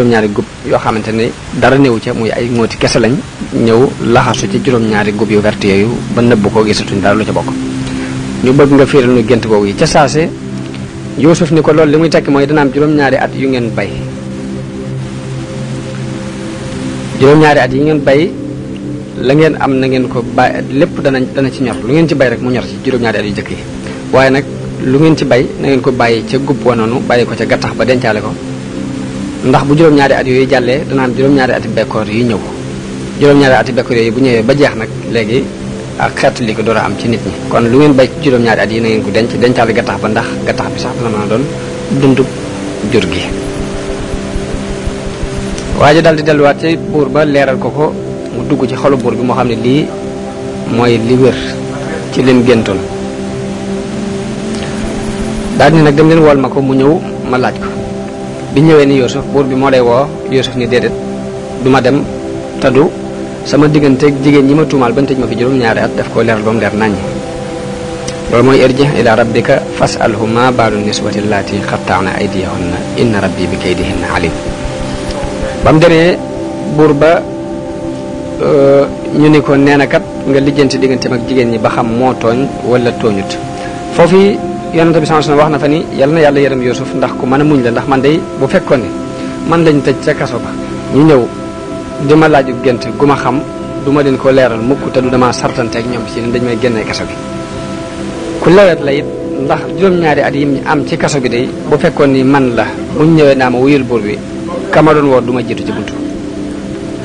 juróom-ñaari gub yoo xamante ne dara néew ca muy ay ngóoti kese lañ ñëw laxasu ci juróom-ñaari gub yu vert yooyu ba nëbb ko gisatuñ dara lu ca bokk. ñu bëgg nga fiiral nu gént googu yi ca saase Yuusuf ni ko loolu li muy tekki mooy dana am juróom-ñaari at yu ngeen bay juróom-ñaari at yi ngeen bay la ngeen am na ngeen ko bay lépp dana ci ñor lu ngeen ci bay rek mu ñor ci juróom-ñaari at yu jëkk yi waaye nag lu ngeen ci bay na ngeen ko bàyyi ca gub wa noonu bàyyi ko ca gattax ba dencaale ko ndax bu juróom-ñaari at yooyu jàllee dana am juróom-ñaari ati bekkoor yi ñëw juróom-ñaari ati bekkoor yooyu bu ñëwee ba jeex nag léegi ak xeetu li ko door a am ci nit ñi kon lu ngeen bay ci juróom-ñaari at yi na ngeen ko dencaale gattax ba ndax gattax bi sax dana mën a doon dundub jur gi. waa ji daal di delluwaat ci buur ba leeral ko ko mu dugg ci xolu buur bi moo xam ne lii mooy li wér ci lim géntoon daal ni nag dem leen wool ma ko mu ñëw ma laaj ko bi ñëwee ni Yuusuf buur bi moo lay woo Yuusuf ni déedéet du ma dem taddu sama digganteeg jigéen ñi ma tuumaal bañ tëj ma fi juróom-ñaari at daf ko leeral ba mu leer naññ loolu mooy irji ila rabbika fasalhu ma baalu niswati allaati xattaana aydiyahunna inna rabbi bi kaydihinna alim ba mu demee buur ba ñu ni ko nee na kat nga lijjanti digganteem ak jigéen ñi ba xam moo tooñ wala tooñut foofu yonente bi sallallahu alayhi wasallam wax na fa ni yal na yàlla yërëm Yuusuf ndax ku mën a muñ la ndax man day bu fekkoon ni man lañ tëj ca kaso ba ñu ñëw di ma laaju gént gu ma xam du ma leen ko leeral mukk te du dama sartante ak ñoom ci ne dañ may génnee kaso bi ku lewet la it ndax juróom-ñaari at yi am ci kaso bi day bu fekkoon ni man la buñ ñëwee naa ma wuyul buur bi kama doon woo du ma jiitu ci buntu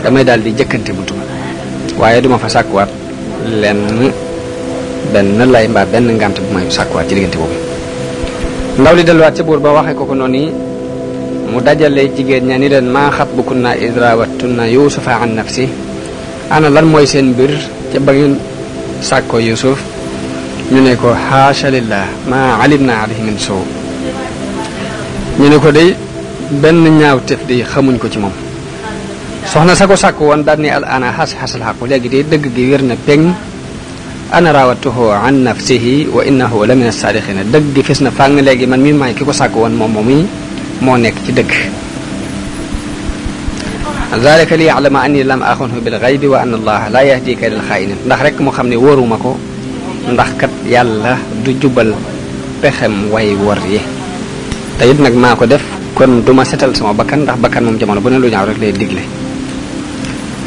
damay daal di jëkkante buntu ba waaye duma fa sàkkuwaat lenn benn lay mbaa benn ngànt bu may sàkkuwaat ci diggante boobu ndaw li delluwaat ca buur ba waxee ko noonu mu dajale jigéen ña ni leen maa xatbukunna iz raawattunna yuusufa an nafsi ana lan mooy seen mbir ca ba ngeen sàkkoo Yuusuf ñu ne ko haasha lillah maa alimna alayhi min suu ñu ne ko day benn ñaaw tef di xamuñ ko ci moom soxna sa ko sàkk woon daal ni al ana xasal xaqu léegi de dëgg gi wér na peng ana raawatuhu an nafsihi wa innahu la min as-saadiqina dëgg gi fis na fàng léegi man mi maay ki ko sàkk woon moom moo nekk ci dëgg zalika li ya'lama anni lam axunhu bil ghaybi wa anna allaha la yahdi kaydal xaa'inin ndax rek mu xam ne wóoruma ko ndax kat yàlla du jubal pexem way wor yi te it nag maa ko def kon duma setal sama bakkan ndax bakkan moom jamono bu ne lu ñaaw rek lay digle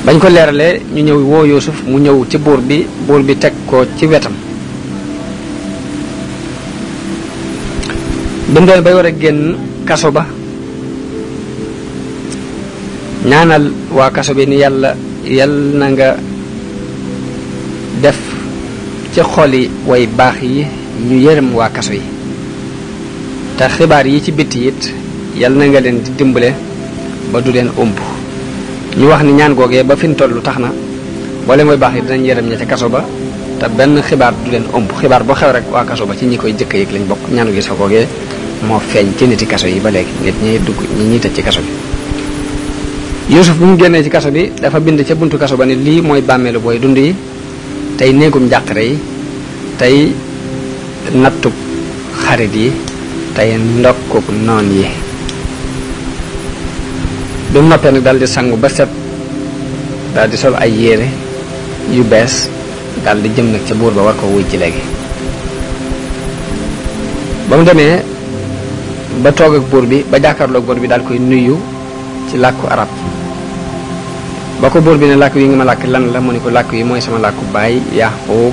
bañ ko leeralee ñu ñëw woo Yuusuf mu ñëw ci buur bi teg ko ci wetam bindoon bay war a génn kaso ba ñaanal waa kaso bi ni yàlla na nga def ci xoli way baax yi ñu yërëm waa kaso yi te xibaar yi ci bitti it yàlla na nga leen di dimbale ba du leen ëmb ñu wax ni ñaan googee ba fi mu toll tax na boole mooy baax yi dinañ yërëm ña ca kaso ba te benn xibaar du leen ëmb xibaar boo xew rek waa kaso ba ci ñi koy jëkk yëg lañ bokk ñaanu gi sa googee moo feeñ ci niti kaso yi ba léegi nit ñi dugg ñi tëj ci kaso bi Yuusuf bu mu génnee ci kaso bi dafa bind ca buntu kaso ba ne lii mooy bàmmeelu booy dund yi tey néegum njàqare yi tey nattub xarit yi tey ndokkub noon yi bi mu noppee nag daal di sangu ba set daal di sol ay yére yu bees daal di jëm nag ca buur ba war ko wuy ci léegi ba mu demee ba toog ak buur bi ba jàkkaarloog buur bi daal koy nuyu ci làkku arab ba ko buur bi ne làkk yi nga ma làkk lan la mu ne ko làkk yi mooy sama làkku baay Yaaqub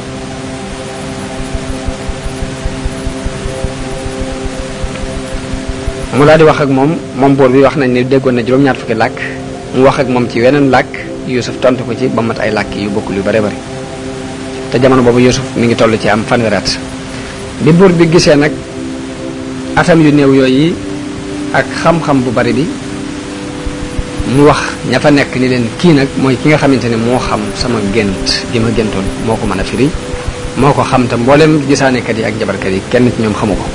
mu daal di wax ak moom buur bi wax nañ ne déggoon na juróom-ñaar fukki làkk mu wax ak moom ci weneen làkk Yuusuf tontu ko ci ba mat ay làkk yu bokkul yu bare bari te jamono boobu Yuusuf mi ngi toll ci am fanweeri at bi buur bi gisee nag atam yu néew yooyu ak xam-xam bu bari bi mu wax ña fa nekk ni leen kii nag mooy ki nga xamante ne moo xam sama gént gi ma géntoon moo ko mën a firi moo ko xam te mboolem gisaanekat yi ak jabarkat yi kenn ci ñoom xamu ko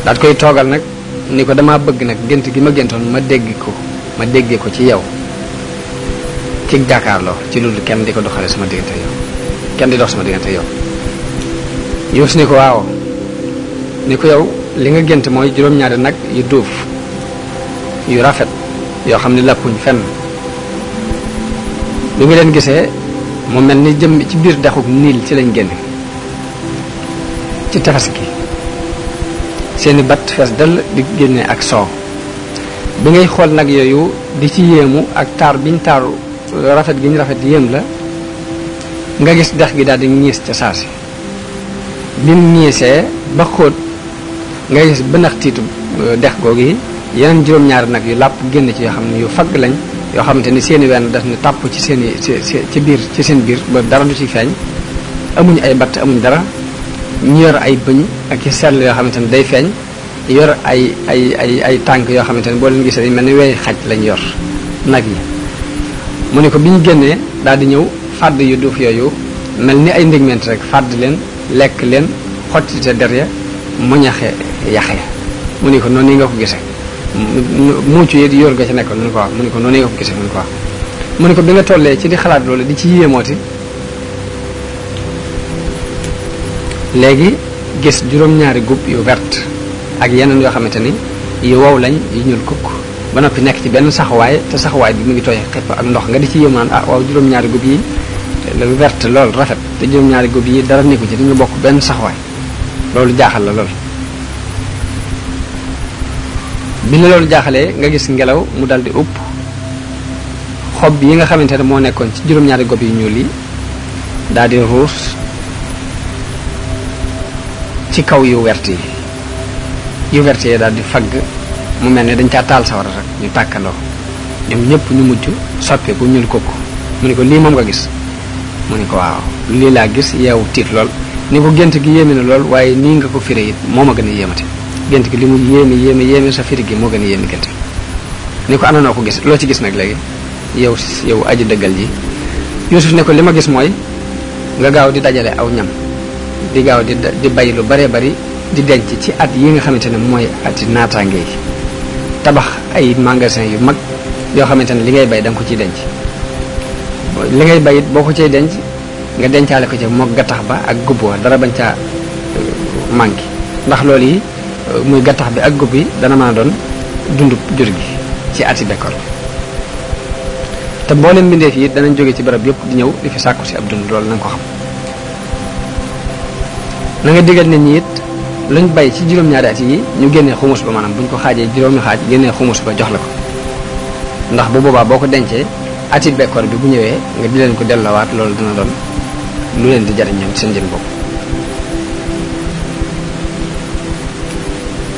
daat koy toogal nag ni ko dama bëgg nag gént gi ma géntoon ma déggee ko ci yow ci jàkkaarloo ci loolu kenn di ko doxale sama diggante yow kenn di dox sama diggante yow Yuusuf ni ko waaw ni ko yow li nga gént mooy juróom-ñaari nag yu duuf yu rafet yoo xam ne lappuñ fenn bi nga leen gisee mu mel ni jëm ci biir dexuk niil ci lañ génne ci tefes gi seeni bat fees dal di génne ak soow bi ngay xool nag yooyu di ci yéemu ak taar biñ taaru rafet gi ñu rafet yéem la nga gis dex gi daal di ñiis ca saasi bi mu ñiisee ba xóot nga gis bënax tiitu dex googu yi yeneen juróom-ñaari nag yu làpp génn ci yoo xam ne yu fagg lañ yoo xamante ni seeni wenn daf ne tàpp ci seeni ci biir ci seen biir ba dara du ci feeñ amuñ ay batt amuñ dara ñu yor ay bëñ ak i sell yoo xamante ni day feeñ yor ay tànk yoo xamante ni boo leen gisee dañ mel ni weey xaj lañ yor nag yi mu ne ko bi ñu génnee daal di ñëw fàdd yu duuf yooyu mel ni ay ndégment rek fàdd leen lekk leen xottite der ya mu ñaxe yaxe mu ne ko noonu yi nga ko gisee muucu yi yor nga ci nekkoon mu ne ko wax mu ne ko noonu yi nga ko gisee mu ne ko wax mu ne ko bi nga tollee ci di xalaat loolu di ci yéemooti léegi gis juróom-ñaari gub yu vert ak yeneen yoo xamante ni yu wow lañ yu ñuul kukk ba noppi nekk ci benn saxuwaay te saxuwaay bi mu ngi tooy xepp ak ndox nga di ci yéemu naan ah waaw juróom-ñaari gub yi lu vert lool rafet te juróom-ñaari gub yi dara nekku ci dañu bokk benn saxuwaay loolu jaaxal la lool bi la loolu jaaxalee nga gis ngelaw mu dal di upp xob yi nga xamante ne moo nekkoon ci juróom-ñaari gob yu ñuul yi daal di ruus ci kaw yu wert yi daal di fagg mu mel ne dañ caa taal sawara rek ñu tàkkandoo ñoom ñëpp ñu mujj soppeeku ñuul kooku mu ne ko lii moom nga gis mu ne ko waaw lii laa gis yeewu tiit lool ni ko gént gi yéeme na lool waaye nii nga ko firé it moo ma gën a yéemati gént gi li mu yéeme sa firi gi moo gën a yéeme gént ni ko ana noo ko gis loo ci gis nag léegi yow aji dëggal ji Yuusuf ne ko li ma gis mooy nga gaaw di dajale aw ñam di gaaw di bay lu baree bari di denc ci at yi nga xamante ne mooy ati naataange yi tabax ay magasin yu mag yoo xamante ne li ngay bay da nga ko ciy denc li ngay bay it boo ko ciy denc nga dencaale ko ci moog gattax ba ak gubb wa dara bañ caa manqué ndax loolu yi muy gattax bi ak gubb yi dana mën a doon dundub jur gi ci ati bekkoor te mboolem mbindeef yi danañ jóge ci barab yëpp di ñëw di fi sàkku si ab dund loolu na nga ko xam na nga digal nit ñi it luñ bay ci juróom-ñaari at yi ñu génnee xumus ba maanaam buñ ko xaajee juróomi xaaj génnee xumus ba jox la ko ndax bu boobaa boo ko dencee ati bekkoor bi bu ñëwee nga di leen ko delloowaat loolu dina doon lu leen di jariñ ñoom seen jën bopp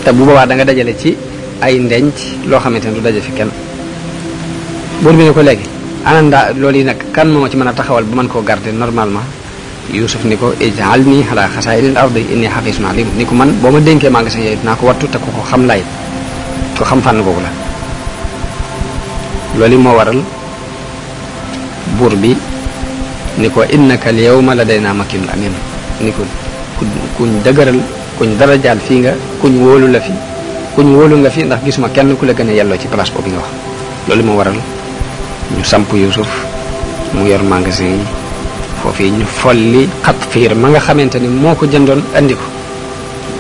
te bu boobaa da nga dajale ci ay ndenc loo xamante ne du daje fi kenn buur bi ne ko léegi ananda loolu yi nag kan moo ci mën a taxawal bu mën koo garder normalement Yuusuf ni ko ij'alni ala xasaa'inil ardi inni xafiisun aliim ni ko man boo ma dénkee magasin yooyu dinaa ko wattu te ko xam lay ko xam fànn boobu la loolu moo waral buur bi ni ko innaka al yawma ladaynaa makiinun amiin ni ko kuñ dëgëral kuñ dara jaal fii nga kuñ wóolu la fi kuñ wóolu nga fi ndax gisuma kenn ku la gën a yelloo ci place boobu nga wax loolu moo waral ñu samp Yuusuf mu yor magasin yi foofii ñu folli Xatfiir ma nga xamante ni moo ko jëndoon andi ko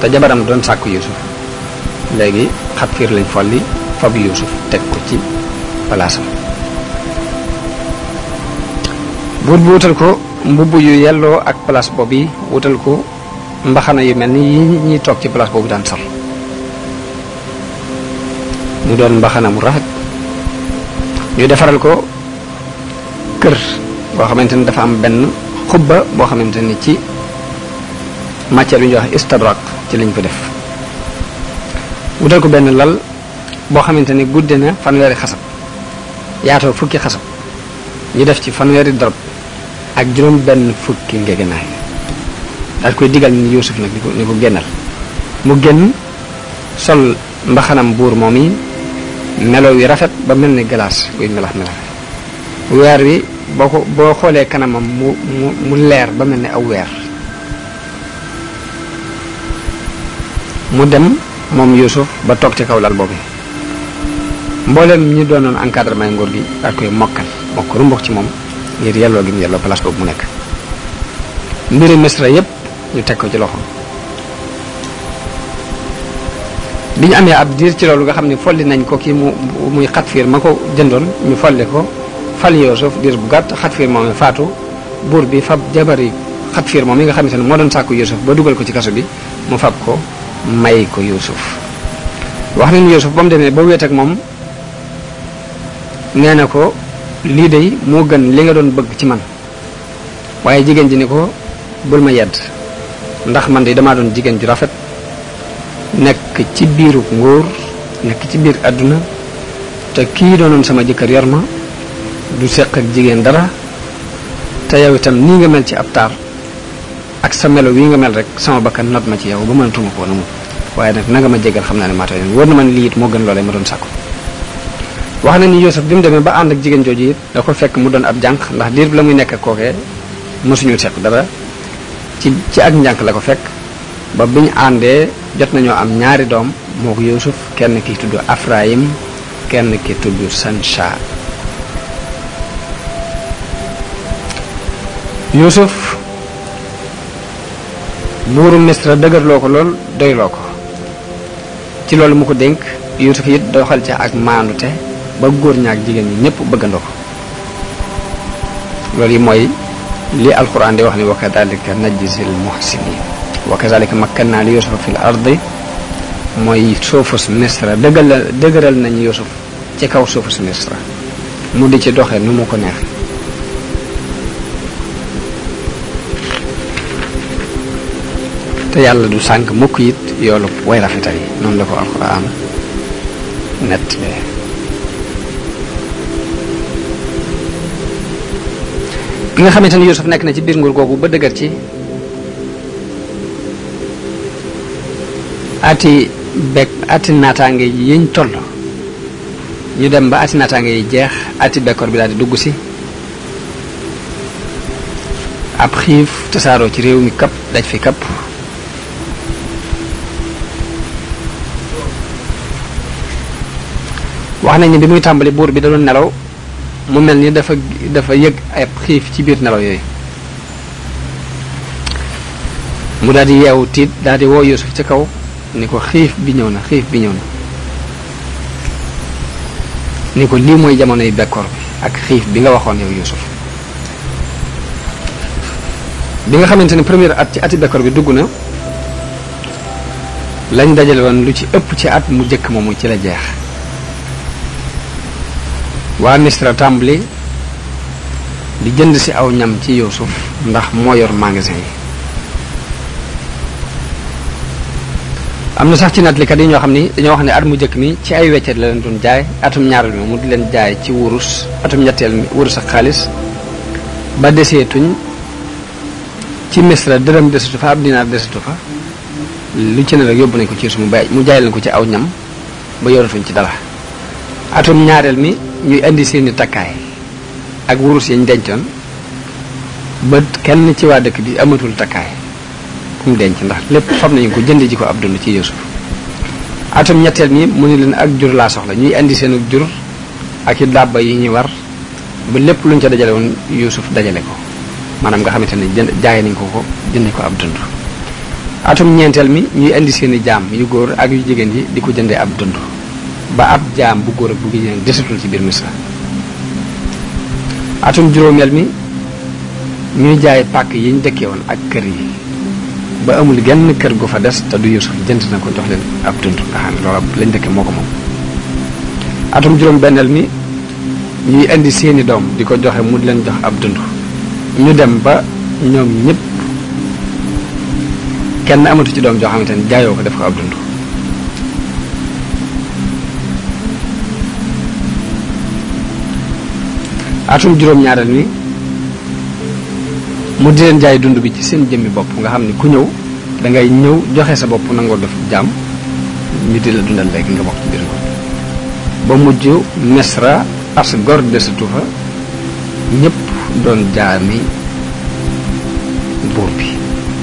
te jabaram doon sàkku Yuusuf léegi Xatfiir lañ folli fab Yuusuf teg ko ci palaasam buur bi wutal ko mbubb yu yelloo ak place boobu yi wutal ko mbaxana yu mel ni yi ñuy toog ci place boobu daan sol mu doon mbaxana mu rafet ñu defaral ko kër boo xamante ni dafa am benn xubba boo xamante ni ci matière yu ñuy wax istadrak ci lañ ko def wutal ko benn lal boo xamante ni gudde na fanweeri xasab yaatoo fukki xasab ñu def ci fanweeri dorob ak juróom benn fukki ngegenaay daal koy digal ni Yuusuf nag ni ko génnal mu génn sol mbaxanam buur moom yi melo wi rafet ba mel ni glace buy melax weer wi boo xoolee kanamam mu leer ba mel ni aw weer mu dem moom Yuusuf ba toog ci kaw lal boobu mboolem ñi doonoon encadrement nguur gi daal koy mokkal mokk rumbux ci moom ngir yelloo gi mu yelloo place boobu mu nekk mbiri Misra yépp ñu teg ko ci loxo bi ñu amee ab diir ci loolu nga xam ne folli nañ ko kii muy Xatfiir ma ko jëndoon ñu folli ko fal Yuusuf diir bu gàtt Xatfiir moom faatu buur bi fab jabari Xatfiir moom mi nga xamante ne moo doon sàkku Yuusuf ba dugal ko ci kaso bi mu fab ko may ko Yuusuf wax nañu Yuusuf ba mu demee ba wéet ak moom nee na ko lii de moo gën li nga doon bëgg ci man waaye jigéen ji ni ko bul ma yedd ndax man de damaa doon jigéen ju rafet nekk ci biiru nguur nekk ci biir àdduna te kii doonoon sama jëkkër yor ma du seq ak jigéen dara te yow itam nii nga mel ci ab taar ak sa melo wi nga mel rek sama bakkan not ma ci yow ba mënatuma ko woon waaye nag nanga ma jégal xam naa ne maa tooy wóor na man lii it moo gën loolee ma doon sàkku wax na ni Yuusuf bi mu demee ba ànd ak jigéen jooju it da ko fekk mu doon ab jànq ndax diir bi la muy nekk ak kookee mësuñu seq dara ci ak njànq la ko fekk ba biñu àndee jot nañoo am ñaari doom moo ko Yuusuf kenn ki tudd Afrayim kenn ki tudd Sansha Yuusuf buuru Misra dëgërloo ko lool doyloo ko ci loolu mu ko dénk Yuusuf it doxal ca ak maandute ba góor ñaak jigéen ñi ñëpp bëggandoo ko loolu yi mooy li alquran di wax ni wa kadhalika najzil muhsinin wa kadhalika makkanna li Yuusufa fil ardi mooy suufus Misra dëgëral nañ Yuusuf ci kaw suufus Misra mu di ci doxee nu mu ko neex te yàlla du sànk mukk it yoolu way rafetal yi noonu la ko alquran nett bi nga xamante ni Yuusuf nekk na ci biir nguur googu ba dëgër ci ati naataange yiñ toll ñu dem ba ati naataange yi jeex ati bekkoor bi daal di dugg si ab xiif tasaaroo ci réew mi kapp daj fi kapp wax nañ ne bi muy tàmbali buur bi da doon nelaw mu mel ni dafa yëg ay xiif ci biir nelaw yooyu mu daal di yeewu tiit daal di woo Yuusuf ci kaw ni ko xiif bi ñëw na ni ko lii mooy jamonoy bekkoor bi ak xiif bi nga waxoon yow Yuusuf bi nga xamante ne première at ci ati bekkoor bi dugg na lañ dajale woon lu ci ëpp ci at mu jëkk moomu ci la jeex waa Misra tàmbali di jënd si aw ñam ci Yuusuf ndax moo yor magasin yi am na sax ci nattalikat yi ñoo xam ni dañoo wax ne at mu jëkk mi ci ay weccet la leen doon jaay atum ñaareel mi mu di leen jaay ci wurus atum ñetteel mi wurus ak xaalis ba deseetuñ ci Misra dërëm desatu fa ab dinaar desatu fa lu ci ne rek yóbbu nañ ko ci Yuusuf mu jaay leen ko ci aw ñam ba yoratuñ ci dara atum ñaareel mi ñuy indi seeni takkaay ak wurus yañ dencoon ba kenn ci waa dëkk bi amatul takkaay ku mu denc ndax lépp fam nañu ko jënd ji ko ab dund ci Yuusuf atum ñetteel mi mu ni leen ak jur laa soxla ñuy indi seenu jur ak i dàbba yi ñuy war ba lépp luñ ca dajale woon Yuusuf dajale ko maanaam nga xamante ne jaay nañ ko jënd ko ab dund atum ñeenteel mi ñuy indi seeni jaam yu góor ak yu jigéen yi di ko jëndee ab dund ba ab jaam bu góor ak bu jigéen desatul ci biir Misra atum juróomeel mi ñuy jaay pàkk yi ñu dëkkee woon ak kër yi ba amul genn kër gu fa des te du Yuusuf jënd na ko jox leen ab dund nga xam ne loola lañ dëkkee moo ko moom atum juróom benneel mi ñuy indi seeni doom di ko joxe mu di leen jox ab dund ñu dem ba ñoom ñëpp kenn amatu ci doom joo xamante ne jaayoo ko def ko ab dund atum juróom-ñaareel mi mu di leen jaay dund bi ci seen jëmmi bopp nga xam ne ku ñëw da ngay ñëw joxe sa bopp nangoo def jaam ñu di la dundal léegi nga bokk ci biir ba mujj Misra as gor desatu fa ñëpp doon jaami buur bi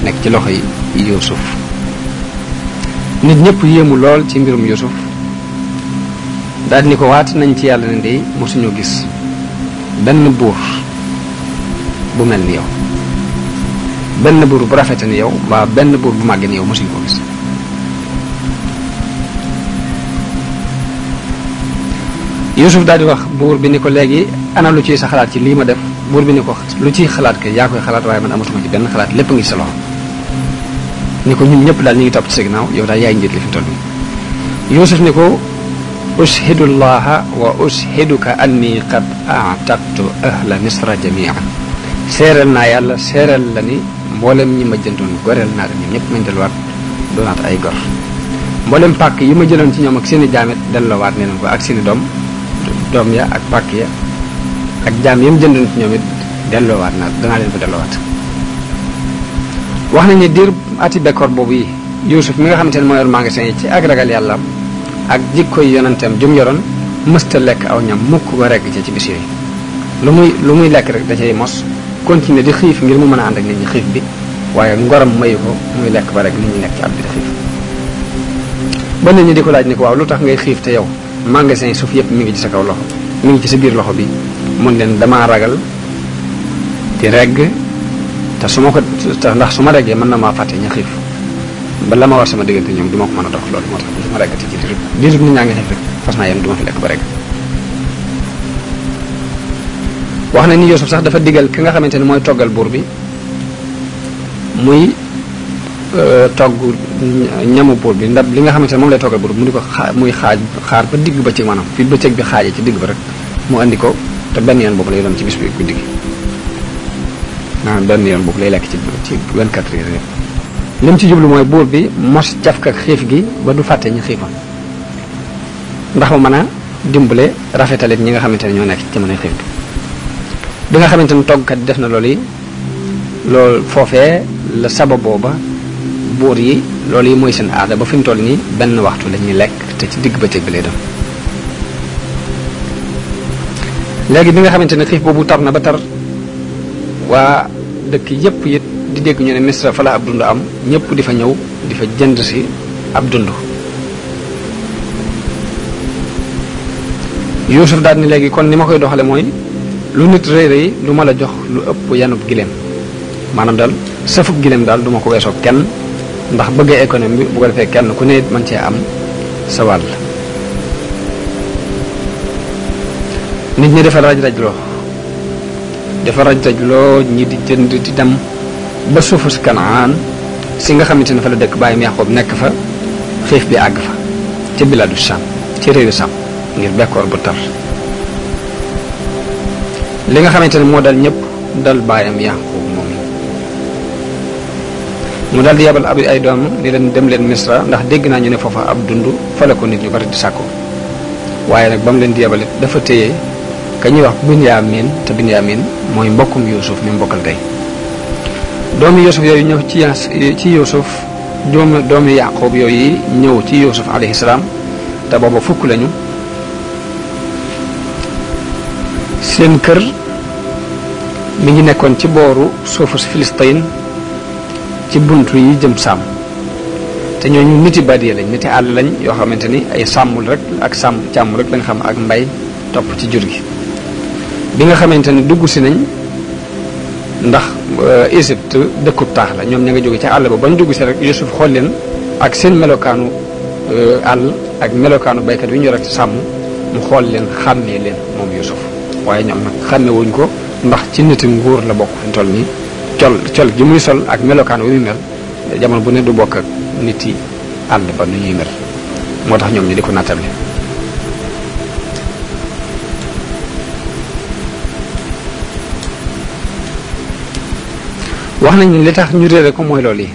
nekk ci loxo yi Yuusuf nit ñëpp yéemu lool ci mbirum Yuusuf daal ni ko waat nañ ci yàlla ne de mosuñoo gis benn buur bu mel ni yow benn buur bu rafete ni yow mbaa benn buur bu màgge ni yow mosuñu ko gis Yuusuf daal di wax buur bi ni ko léegi ana lu ciy sa xalaat ci lii ma def buur bi ni ko lu ciy xalaat ke yaa koy xalaat waaye man amatuma ci benn xalaat lépp ngi sa loxo ni ko ñun ñëpp daal ñu ngi topp ci sa ginnaaw yow daal yaay njiit li fi toll nii Yuusuf ni ko ushidu llaha wa ushiduka anni qad a'taqtu ahla misra jamian seeral naa yàlla seeral la ni mboolem ñi ma jëndoon goreel naa leen ñëpp mañ delluwaat doonaat ay gor mboolem pàkk yi ma jëloon ci ñoom ak seeni jaamet delloowaat ne leen ko ak seeni doom ya ak pàkk ya ak jaam yi ma jëndoon ci ñoom it delloowaat naa danaa leen ko delloowaat wax nañ ne diir ati bekkoor boobu yi Yuusuf mi nga xamante ne moo yor magasin yi ci ak ragal yàlla ak jikkoy yonenteem jum yoroon mësta lekk aw ñam mukk ba regg ci bis yooyu lu muy lekk rek da cay mos continuer di xiif ngir mu mën a ànd ak nit ñi xiif bi waaye ngoram mayu ko muy lekk ba rek nit ñi nekk ci at bi di xiif ba nit ñi di ko laaj ni ko waaw lu tax ngay xiif te yow magasin yi suuf yëpp mi ngi ci sa kaw loxo mi ngi ci sa biir loxo bi mun leen damaa ragal di regg te su ma ko ndax su ma reggee mën na maa fàtte ña xiif ba la ma war sama diggante ñoom du ma ko mën a dox loolu moo tax du ma reggati ci diirub nit ñaa ngi xiif rek fas naa yéen du ma fi lekk ba regg wax na ni Yuusuf sax dafa digal ki nga xamante ne mooy toggal buur bi muy togg ñamu buur bi ndab li nga xamante ne moom lay toggal buur bi mu di ko muy xaar ba digg bëccëg maanaam fi bëccëg bi xaajee ci digg ba rek mu andi ko te benn yoon boobu lay doon ci bis bi guddi gi maanaam benn yoon boobu lay lekk ci 24 heures yëpp lim ci jublu mooy buur bi mos cafka xiif gi ba du fàtte ñu xiifam ndax mu mën a dimbale rafetalit ñi nga xamante ne ñoo nekk ci jamonoy xiif gi bi nga xamante ne toggkat def na loolu yi loolu foofee la sababoo ba buur yi loolu yi mooy seen aada ba fi mu toll nii benn waxtu la ñuy lekk te ci digg bëccëg bi lay doon léegi bi nga xamante ne xiif boobu tar na ba tar waa dëkk yépp it di dégg ñu ne Misra fa la ab dund am ñëpp di fa ñëw di fa jënd si ab dund Yuusuf daal ni léegi kon ni ma koy doxale mooy lu nit rëy rëy lu ma la jox lu ëpp yanub gileem maanaam daal safub gileem daal du ma ko weesoo kenn ndax bëggee économie bi bu ko defee kenn ku ne mën cee am sa wàll nit ñi dafa raj-rajloo ñi di jënd di dem ba suufu si Kanaan si nga xamante ne fa la dëkk bàyyim Yaqoob nekk fa xiif bi àgg fa ca biladu Sam ci réewu Sam ngir bekkoor bu tar li nga xamante ne moo dal ñëpp dal bàyyam Yaqoob moom mu daal di yabal ab ay doom ni leen dem leen Misra ndax dégg naa ñu ne foofa ab dund fa la ko nit ñu bari di sàkko waaye nag ba mu leen di yabalit dafa téye ka ñuy wax Binyaamin te Binyaamin mooy mbokkum Yuusuf mi mbokkal tey doomi Yuusuf yooyu ñëw ci Yuusuf doomi Yaqoob yooyu ñëw ci Yuusuf alayhi salaam te booba fukk lañu seen kër mi ngi nekkoon ci booru suufu si Filistin ci buntu yi jëm sàmm te ñooñu niti badiya lañ niti àll lañ yoo xamante ni ay sàmmul rek ak càmm rek lañ xam ak mbay topp ci jur gi bi nga xamante ni dugg si nañ ndax Égypte dëkkub taax la ñoom ña nga jóge ci àll ba bañ dugg si rek Yuusuf xool leen ak seen melokaanu àll ak melokaanu baykat wi ñu yor ak sàmm mu xool leen xàmmee leen moom Yuusuf waaye ñoom nag xàmme wuñ ko ndax ci niti nguur la bokk fi mu toll nii col ji muy sol ak melokaan wi muy mel jamono bu ne du bokk ak nit yi àll ba nu ñuy mel moo tax ñoom ñu di ko nattable wax nañ li tax ñu réere ko mooy loolu yi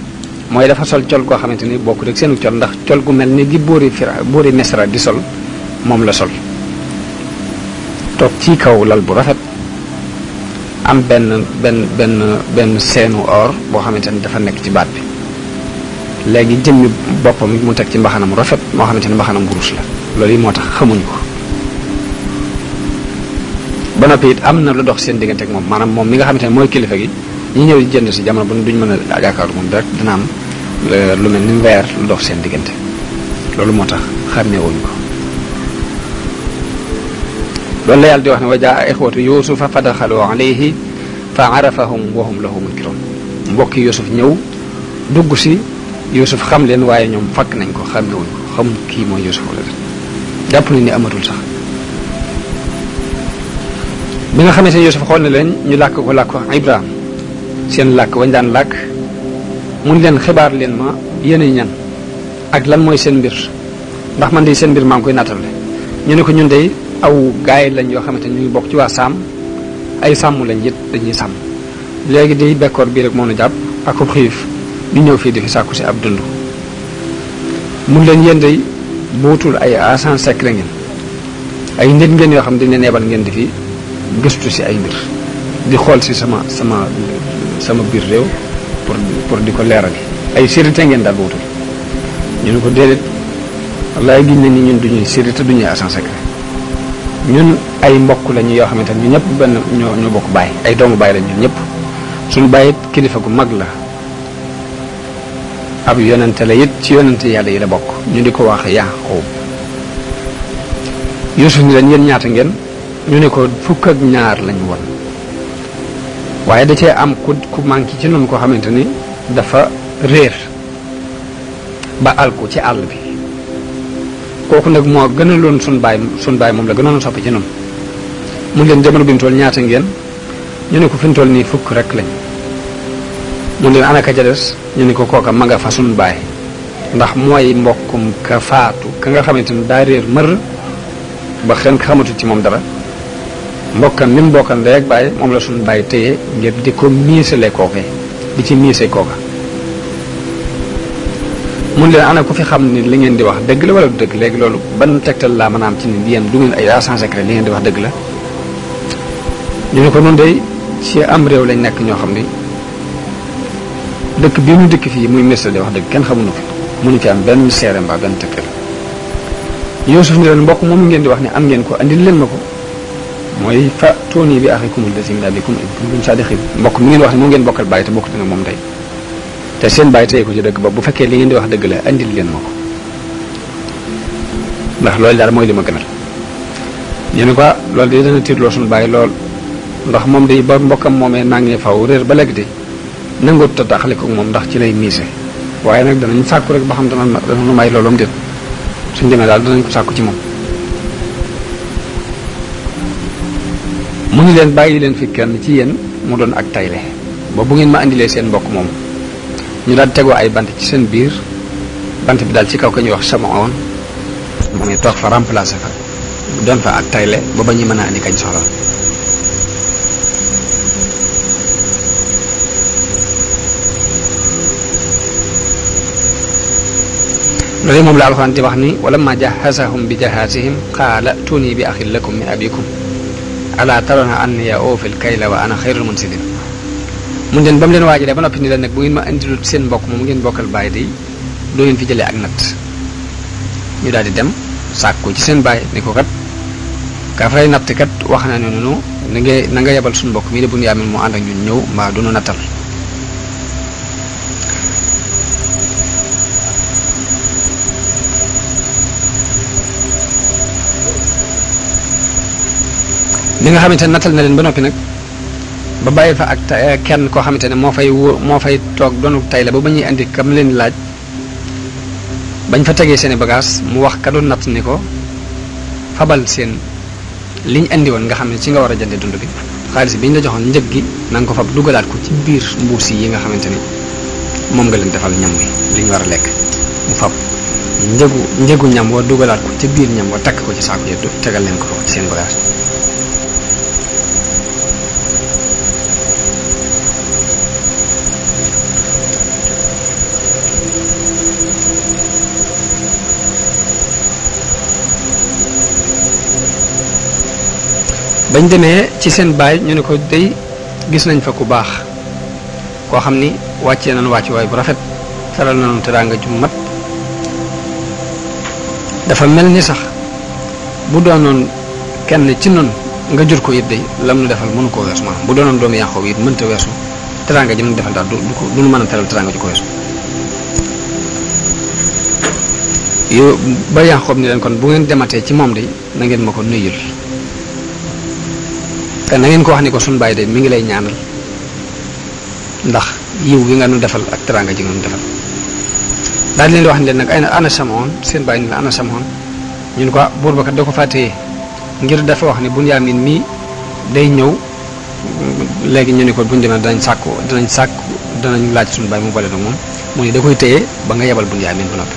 mooy dafa sol col koo xamante ni bokk rek seenu col ndax col gu mel ni gi boori Misra di sol moom la sol toog ci kaw lal bu rafet am benn seenu or boo xamante ni dafa nekk ci baat bi léegi jëmmi boppam mu teg ci mbaxanam rafet moo xamante ni mbaxanam wurus la loolu yi moo tax xamuñ ko ba noppi it am na lu dox seen diggante ak moom maanaam moom mi nga xamante ne mooy kilifa gi ñi ñëw di jënd si jamono bu duñ mën a jàkkaarloo moom rek dina am lu mel ni weer lu dox seen diggante loolu moo tax xàmmeewuñ ko loolu la yàlla di wax ne wa jaa ixwatu yusufa fa daxalu alayhi fa arafahum wa hum lahu munkirun mbokki Yuusuf ñëw dugg si Yuusuf xam leen waaye ñoom fakk nañ ko xàmmewuñ ko xam kii mooy Yuusuf wala jàpp nañ ni amatul sax bi nga xamante ne Yuusuf xool na leen ñu làkk ko Ibrahim seen làkk wañ daan làkk mun leen xibaar leen ma yéen ñan ak lan mooy seen mbir ndax man de seen mbir maa ngi koy nattale ñu ne ko ñun de aw gaay lañ yoo xamante ne ñu ngi bokk ci waa Saam ay sàmm lañ it dañuy sàmm léegi di bekkoor bii rek moo nu jàpp ak xiif di ñëw fii di fi sàkku si ab dund mun leen yéen de bootul ay agent secret ngeen ay nit ngeen yoo xam dañ leen yebal ngeen di fi gëstu si ay mbir di xool si sama biir réew pour di ko leeral ay sécurité ngeen daal bootul ñu ne ko déedéet wallaay giñ na ni ñun duñuy sécurité duñuy agent secret ñun ay mbokk lañu yoo xamante ne ñu ñëpp benn ñoo bokk baay ay doomu baay lañ ñun ñëpp suñu baay it kilifa gu mag la ab yonente la it ci yonente yàlla yi la bokk ñu di ko wax Yaaqub Yuusuf ni leen yéen ñaata ngeen ñu ne ko 12 lañu woon waaye da cee am ku manqué ci noonu koo xamante ni dafa réer ba alku ci àll bi kooku nag moo gënaloon suñ baay moom la gënoon soppi ci noonu mun leen jamono bi mu toll ñaata ngeen ñu ne ko fi mu toll nii 10 rek lañ mun leen ana ka ca des ñu ne ko kooka ma nga fa suñ baay ndax mooy mbokkum ka faatu ka nga xamante ni daa réer mër ba xen xamatu ci moom dara mbokkam ni mu bokkal ndey ak baay moom la suñu baay téye ngir di ko miisale kooke di ci miise kooka mun leen ana ku fi xam ni li ngeen di wax dëgg la wala du dëgg léegi loolu ban tegtal laa mën a am ci ni yéen du ngeen ay agent secret li ngeen di wax dëgg la ñu ne ko noonu day ci am réew lañ nekk ñoo xam ni dëkk bii ñu dëkk fii muy Misra di wax dëgg kenn xamuñu fi mënu ci am benn seere mbaa benn tegtal Yuusuf ni leen mbokk moom ngeen di wax ne am ngeen ko andil leen ma ko mooy fa tooni bi axikum allazii min abiikum in kuntum saadiqiin mbokk mi ngeen wax ne moo ngeen bokkal bàyyi te bokkut nag moom tey te seen bàyyi tey ko ci dëgg ba bu fekkee li ngeen di wax dëgg la andil leen ma ko ndax loolu daal mooy li ma gënal ñu ne ko loolu de dana tiirloo suñu bàyyi lool ndax moom day ba mbokkam moomee nangee faw réer ba léegi de nangoot ta taxale ko moom ndax ci lay miise waaye nag danañ sàkku rek ba xam dana may loolum déet suñ demee daal danañ ko sàkku ci moom mu ngi leen bàyyi leen fi kenn ci yéen mu doon ak tayle ba bu ngeen ma indilee seen mbokk moom ñu daal tegoo ay bant ci seen biir bant bi daal ci kaw ka ñuy wax Samaon mu ngi toog fa remplacé fa doon fa ak tayle ba ba ñuy mën a indi kañ soxla loolu moom la alxuraan di wax ni wala ma jahazahum bi jahazihim qaala tuuni bi axin lakum min abikum ala tarawna anni awfil kayla wa ana xayrul munsilin mun leen ba mu leen waajalee ba noppi ni leen nag bu ngeen ma indilut seen mbokk moom ngeen bokkal bàyyi day doo ngeen fi jëlee ak natt ñu daal di dem sàkku ci seen bàyyi ni ko kat ka fay natt kat wax na ne noonu na nga yebal suñu mbokk mii de bu ñu yaamin mu ànd ak ñun ñëw mbaa du nu nattal li nga xamante ne nattal na leen ba noppi nag ba bàyyi fa ak kenn koo xamante ne moo fay toog doonu tay la ba ba ñuy indi kam leen laaj bañ fa tegee seeni bagage mu wax ka doon natt ni ko fabal seen liñ indi woon nga xam ne ci nga war a jënde dund bi xaalis bi ñu la joxoon njëg gi na nga ko fab dugalaat ko ci biir mbuus yi nga xamante ni moom nga leen defal ñam wi li ñu war a lekk mu fab njëgu ñam wa dugalaat ko ci biir ñam wa takk ko ci saako yi tegal leen ko ci seen bagage bañ demee ci seen baay ñu ne ko day gis nañ fa ku baax koo xam ni wàccee nañu wàcc waay bu rafet teral nañu teraanga ju mat dafa mel ni sax bu doonoon kenn ci noonu nga jur ko it day lam nu defal mënu koo weesu maanaam bu doonoon doomu Yaaqoob it mënta weesu teraanga ji mu defal daal du nu mën a teral teraanga ju ko weesu yow ba Yaaqoob ni leen kon bu ngeen dematee ci moom de na ngeen ma ko nuyul te na ngeen ko wax ni ko suñu bàyyi de mi ngi lay ñaanal ndax yiw gi nga nu defal ak teraanga ji nga nu defal daal di leen di wax ni leen nag ay na ana Samaon seen bàyyi ni la ana Samaon ñu ne ko buur ba kat da ko fàttee ngir dafa wax ni Bunyaamin mii day ñëw léegi ñu ne ko buñ demee danañ laaj suñu baay mu boole nag moom mu ne da koy téye ba nga yebal Bunyaamin ba noppi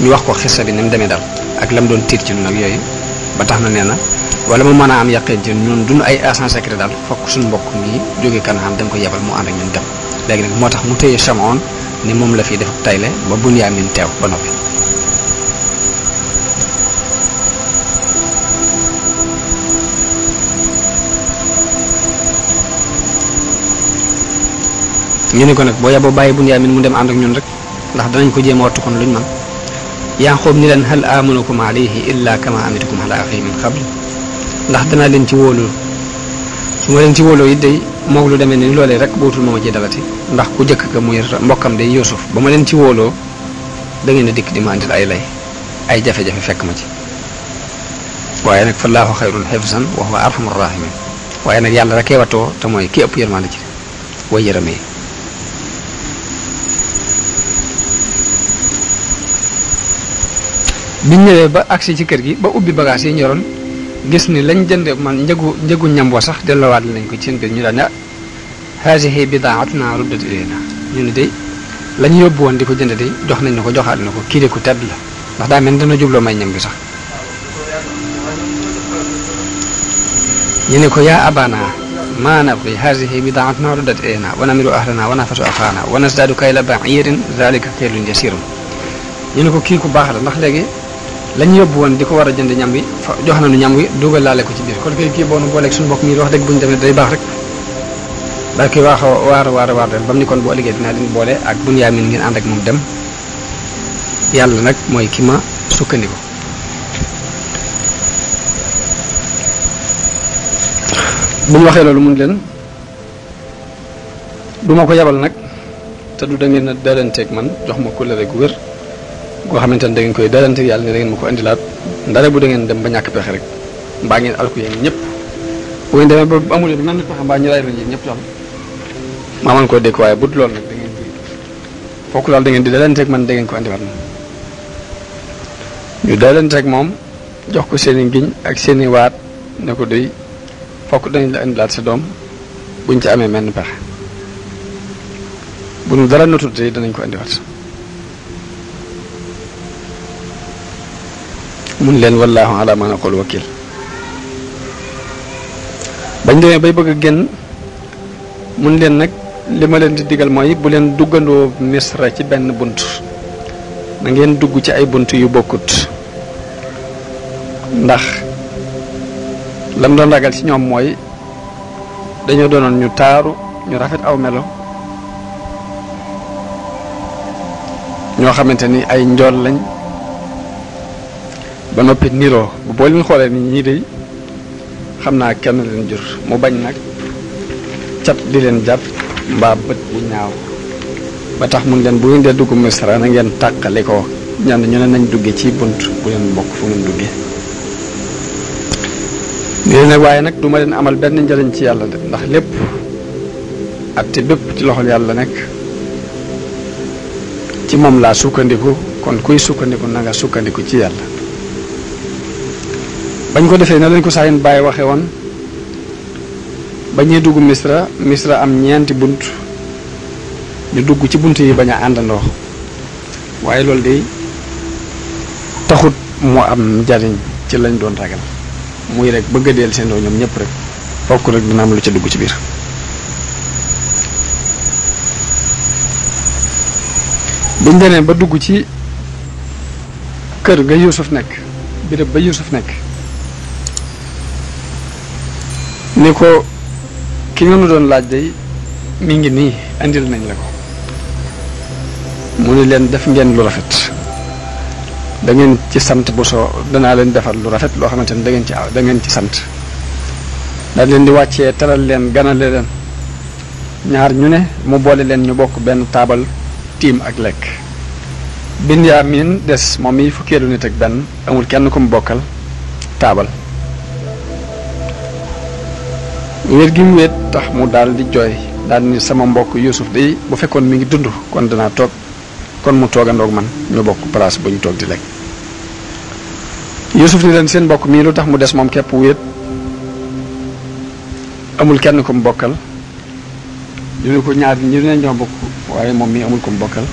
ñu wax ko xissa bi ni mu demee daal ak lam doon tiit ci ñun ak yooyu ba tax na nee na wala mu mën a am yaqeen ci ñun duñu ay agent secret daal fokk suñu mbokk mi jógee Kanaan dañ ko yebal mu ànd ak ñun dem léegi nag moo tax mu téye Chamoon ni moom la fi def tayle ba Bunyaamin teew ba noppi ñu ne ko nag boo yeboo bàyyi Bunyaamin mu dem ànd ak ñun rek ndax danañ ko jéem a wattu kon luñ man Yaaqub ni leen hal amanukum alayhi illa kama amintukum ala axihi min qabl ndax danaa leen ci wóolu su ma leen ci wóoloo it day moog lu demee ni loolee rek bootul ma ci dalati ndax ku jëkk ka muy mbokkam day Yuusuf ba ma leen ci wóoloo da ngeen a dikk di ma andil ay lay ay jafe-jafe fekk ma ci waaye nag fallaahu xayrun xifsan wa huwa arhamur rahimin waaye nag yàlla rekee watoo te mooy ki ëpp yërmande ci way yërëmee biñ ñëwee ba agsi ci kër gi ba ubbi bagage yi ñoroon gis ni lañ jënde man njëgu ñam wa sax delloowaat nañ ko ci seen biir ñu daan ne haasihi bidaatuna ruddat ilayna ñu ne day lañ yóbbu woon di ko jënd day jox nañ na ko joxaat na ko kii de ku tedd la ndax daa mel dana jubloo may ñam gi sax ñu ne ko yaa abana maa nabgi haasihi bidaatuna ruddat ilayna wa namiru ahlana wa nafasu axaana wa nasdaadu kayla ba'irin zalika kaylun yasirun ñu ne ko kii ku baax la ndax léegi lañ yóbbu woon di ko war a jënd ñam wi jox nañu ñam wi dugal laale ko ci biir kon kay kii boo nu booleeg suñu mbokk mi wax dëgg bu ñu demee day baax rek daal koy waax waar leen ba mu ni kon boo liggéey dinaa leen boole ak Bunyaamin ngeen ànd ak moom dem yàlla nag mooy ki ma sukkandiku bu ñu waxee loolu mun leen du ma ko yabal nag te du da ngeen a dalanteeg man jox ma kóllëre gu wér goo xamante ne da ngeen koy dalanteeg yàlla ne da ngeen ma ko indilaat ndare bu da ngeen dem ba ñàkk pexe rek mbaa ngeen alku yéen ñëpp bu ngeen demee ba amul nan la pexe mbaa ñu ray la yéen ñëpp sax maa man koo dégg waaye bu dul loolu nag da ngeen di fokk daal da ngeen di dalanteeg man da ngeen ko indiwaat moom ñu dalanteeg moom jox ko seen i ngiñ ak seen i waat ne ko doy fokk dañ la indilaat sa doom buñ ci amee menn pexe bu nu dara notut tey danañ ko indiwaat mun leen wallaahu ala ma naqul wakil bañ demee bay bëgg a génn mun leen nag li ma leen di digal mooy bu leen duggandoo Misra ci benn bunt na ngeen dugg ci ay bunt yu bokkut ndax lam doon ragal ci ñoom mooy dañoo doonoon ñu taaru ñu rafet aw melo ñoo xamante ni ay njool lañ ba noppi niroo boo leen xoolee ni ñii de xam naa kenn leen jur mu bañ nag cat di leen jàpp mbaa bët bu ñaaw ba tax mun leen bu ngeen dee dugg Misra na ngeen tàqali ko ñand ñu ne nañ dugge ci bunt bu leen bokk fu ngeen duggee lii nag waaye nag duma leen amal benn njëriñ ci yàlla de ndax lépp atte bépp ci loxol yàlla nekk ci moom laa sukkandiku kon kuy sukkandiku na nga sukkandiku ci yàlla bañ ko defee na lañ ko saayin bàyyi waxe woon ba ñuy dugg Misra am ñeenti bunt ñu dugg ci bunt yi bañ a àndandoo waaye loolu de taxut mu am njariñ ci lañ doon ragal muy rek bëgg a deel seen ñoom ñëpp rek fokk rek dina am lu ca dugg ci biir biñ demee ba dugg ci kër ga Yuusuf nekk béréb ba Yuusuf nekk ni ko ki nga nu doon laaj day mi ngi nii andil nañ la ko mu ni leen def ngeen lu rafet da ngeen ci sant bu soo danaa leen defal lu rafet loo xamante ne da ngeen ci sant daal leen di wàccee teral leen ganale leen ñaar ñu ne mu boole leen ñu bokk benn taabal tiim ak lekk Binyaamin des moom yi fukkeelu nit ak benn amul kenn ku mu bokkal taabal wér gi mu wéet tax mu daal di jooy daal ni sama mbokk Yuusuf day bu fekkoon mi ngi dund kon danaa toog kon mu toogandoog man ñu bokk place bu ñu toog di lekk Yuusuf ni leen seen mbokk mii lu tax mu des moom képp wéet amul kenn ku mu bokkal ñu ne ko ñaar ñu ne ñoo bokk waaye moom mi amul ku mu bokkal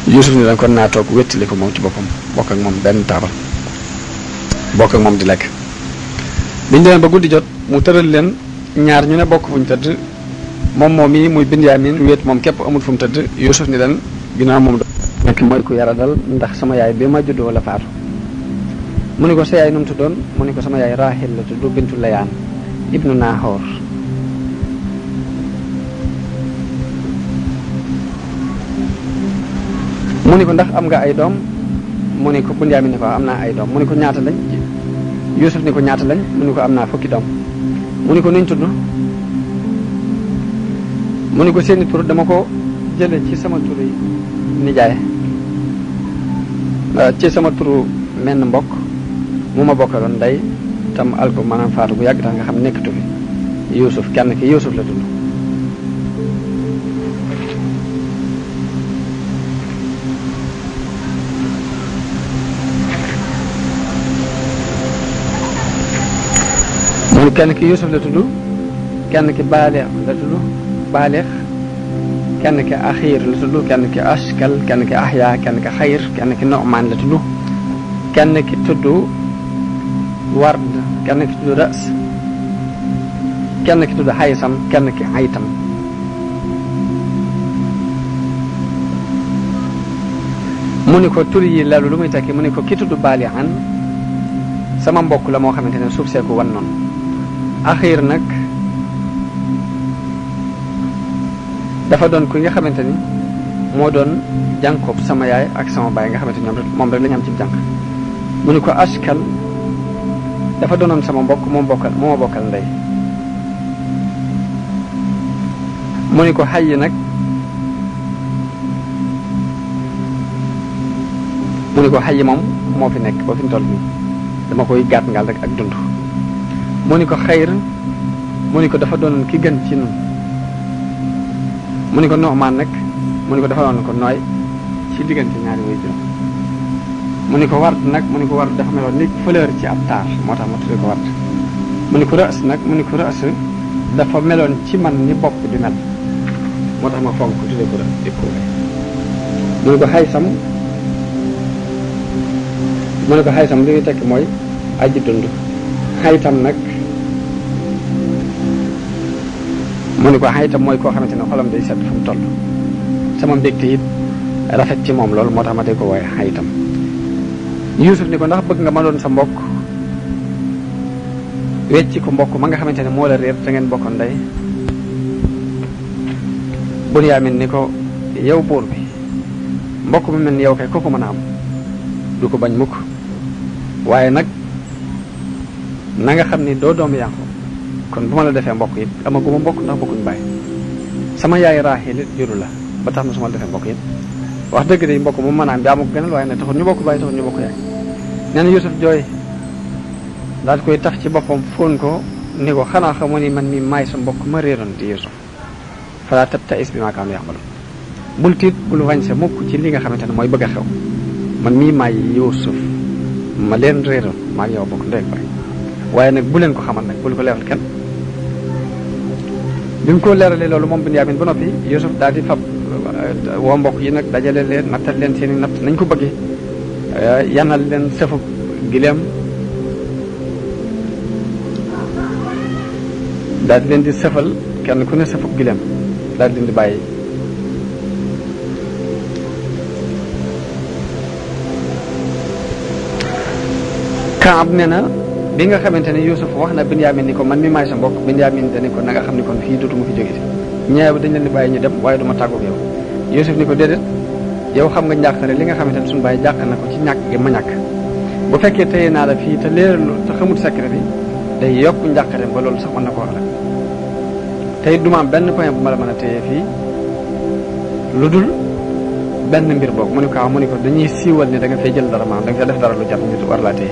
Yuusuf ni leen kon naa toog wéttali ko moom ci boppam bokk ak moom benn taabal bokk ak moom di lekk biñu demee ba guddi jot mu tëral leen ñaar ñu ne bokk fu ñu tëdd moom moom mii muy Binyaamin wéet moom képp amul fu mu tëdd Yuusuf ni leen ginnaaw moom nekk mooy ku yara dal ndax sama yaay bi ma juddoo la faatu mu ni ko sa yaay nu mu tuddoon mu ni ko sama yaay Raahil la tudd bintu Layaan ibnu Naahoor mu ni ko ndax am nga ay doom mu ni ko Binyaamin ni ko am naa ay doom mu ni ko ñaata lañ Yuusuf ni ko ñaata lañ mu ni ko am naa fukki doom mu ni ko nuñ tudd mu ni ko seeni tur dama ko jële ci sama turu nijaay ci sama turu menn mbokk mu ma bokkaloon ndey tam alko maanaam faatu bu yàgg tax nga xam nekkatu fi Yuusuf kenn ki Yuusuf la tudd mu ni kenn ki Yuusuf la tudd kenn ki Baalix la tudd Baalix kenn ki Axiir la tudd kenn ki Askal kenn ki Ahya kenn ki Xayr kenn ki Nu'maan la tudd kenn ki tudd Ward kenn ki tudd Ras kenn ki tudd Xaysam kenn ki Aytam mu ni ko tur yi lalu lu muy tekki mu ni ko ki tudd Baalixan sama mbokk la moo xamante ne suuf seeku wan noonu Axiir nag dafa doon ku nga xamante ni moo doon jànkoob sama yaay ak sama baay nga xamante ni moom rek la ñu am ci jànk mu ni ko Askal dafa doonoon sama mbokk moo ma bokkal ndey mu ni ko Xay nag mu ni ko Xay moom moo fi nekk ba fi mu toll nii dama koy gàtt ngal rek ak dund mu ni ko Xayr mu ni ko dafa doonoon ki gën ci nun mu ni ko Nu'maan nag mu ni ko dafa doon ko nooy ci diggante ñaari way jur mu ni ko Ward nag mu ni ko Ward dafa meloon ni fleur ci ab taar moo tax ma tuddee ko Ward mu ni ko Ras nag mu ni ko Ras dafa meloon ci man ni bopp di mel moo tax ma fonk ko tuddee ko Ras mu ni ko Xaysam mu ni ko Xaysam li muy tekk mooy aji dund Xaytam nag mu ni ko Xaytam mooy koo xamante ne xolam day sedd fu mu toll sama mbégte it rafet ci moom loolu moo tax ma day ko wooye Xaytam Yuusuf ni ko ndax bëgg nga ma doon sa mbokk wecci ko mbokk ma nga xamante ne moo la réer te ngeen bokkoon ndey Binyaamin ni ko yow buur bi mbokk mi mel ni yow kay kooku mën a am du ko bañ mukk waaye nag na nga xam ni doo doomu Yaaqoob kon bu ma la defee mbokk it amaguma mbokk ndax bokkuñ bàyyi sama yaay Raahil it juru la ba tax na su ma la defee mbokk it wax dëgg de mbokk moom mën a am daa ma ko gënal waaye nag taxul ñu bokk bàyyi taxul ñu bokk yaay nee na Yuusuf jooy daal koy tax ci boppam fóon ko ni ko xanaa xamoo ni man mi maay sa mbokk ma réeroon di Yuusuf falaa tabta'is bimaa kaanuu ya'maluun bul tiit bul wàññi mukk ci li nga xamante ne mooy bëgg a xew man mii maay Yuusuf ma leen réeroon maa ngi yow bokk ndey ak baay waaye nag bu leen ko xamal nag bul ko leeral kenn bi mu ko leeralee loolu moom Binyaamin ba noppi Yuusuf daal di fab woo mbokk yi nag dajale leen nattal leen seen i natt nañ ko bëggee yanal leen sëfu gileem daal di leen di sëfal kenn ku ne sëfu gileem daal di leen di bàyyi Kaab nee na bi nga xamante ne Yuusuf wax na Binyaamin ni ko man mi maay sa mbokk Binyaamin dani ko na nga xam ni kon fii dootuma fi jóge si ñeew dañ leen di bàyyi ñu dem waaye duma tàggoog yow Yuusuf ni ko déedéet yow xam nga njàqare li nga xamante ne suñu bàyyi jàq na ko ci ñàkk gi ma ñàkk bu fekkee téye naa la fii te leeralu te xamut secret bi day yokk njàqare ba loolu sax mën na ko wax la te it duma am benn point bu ma la mën a téye fii lu dul benn mbir boog mu ni ko mu ni ko dañuy siiwal ni da nga fay jël dara maanaam da nga fay def dara lu jar ñu war laa téye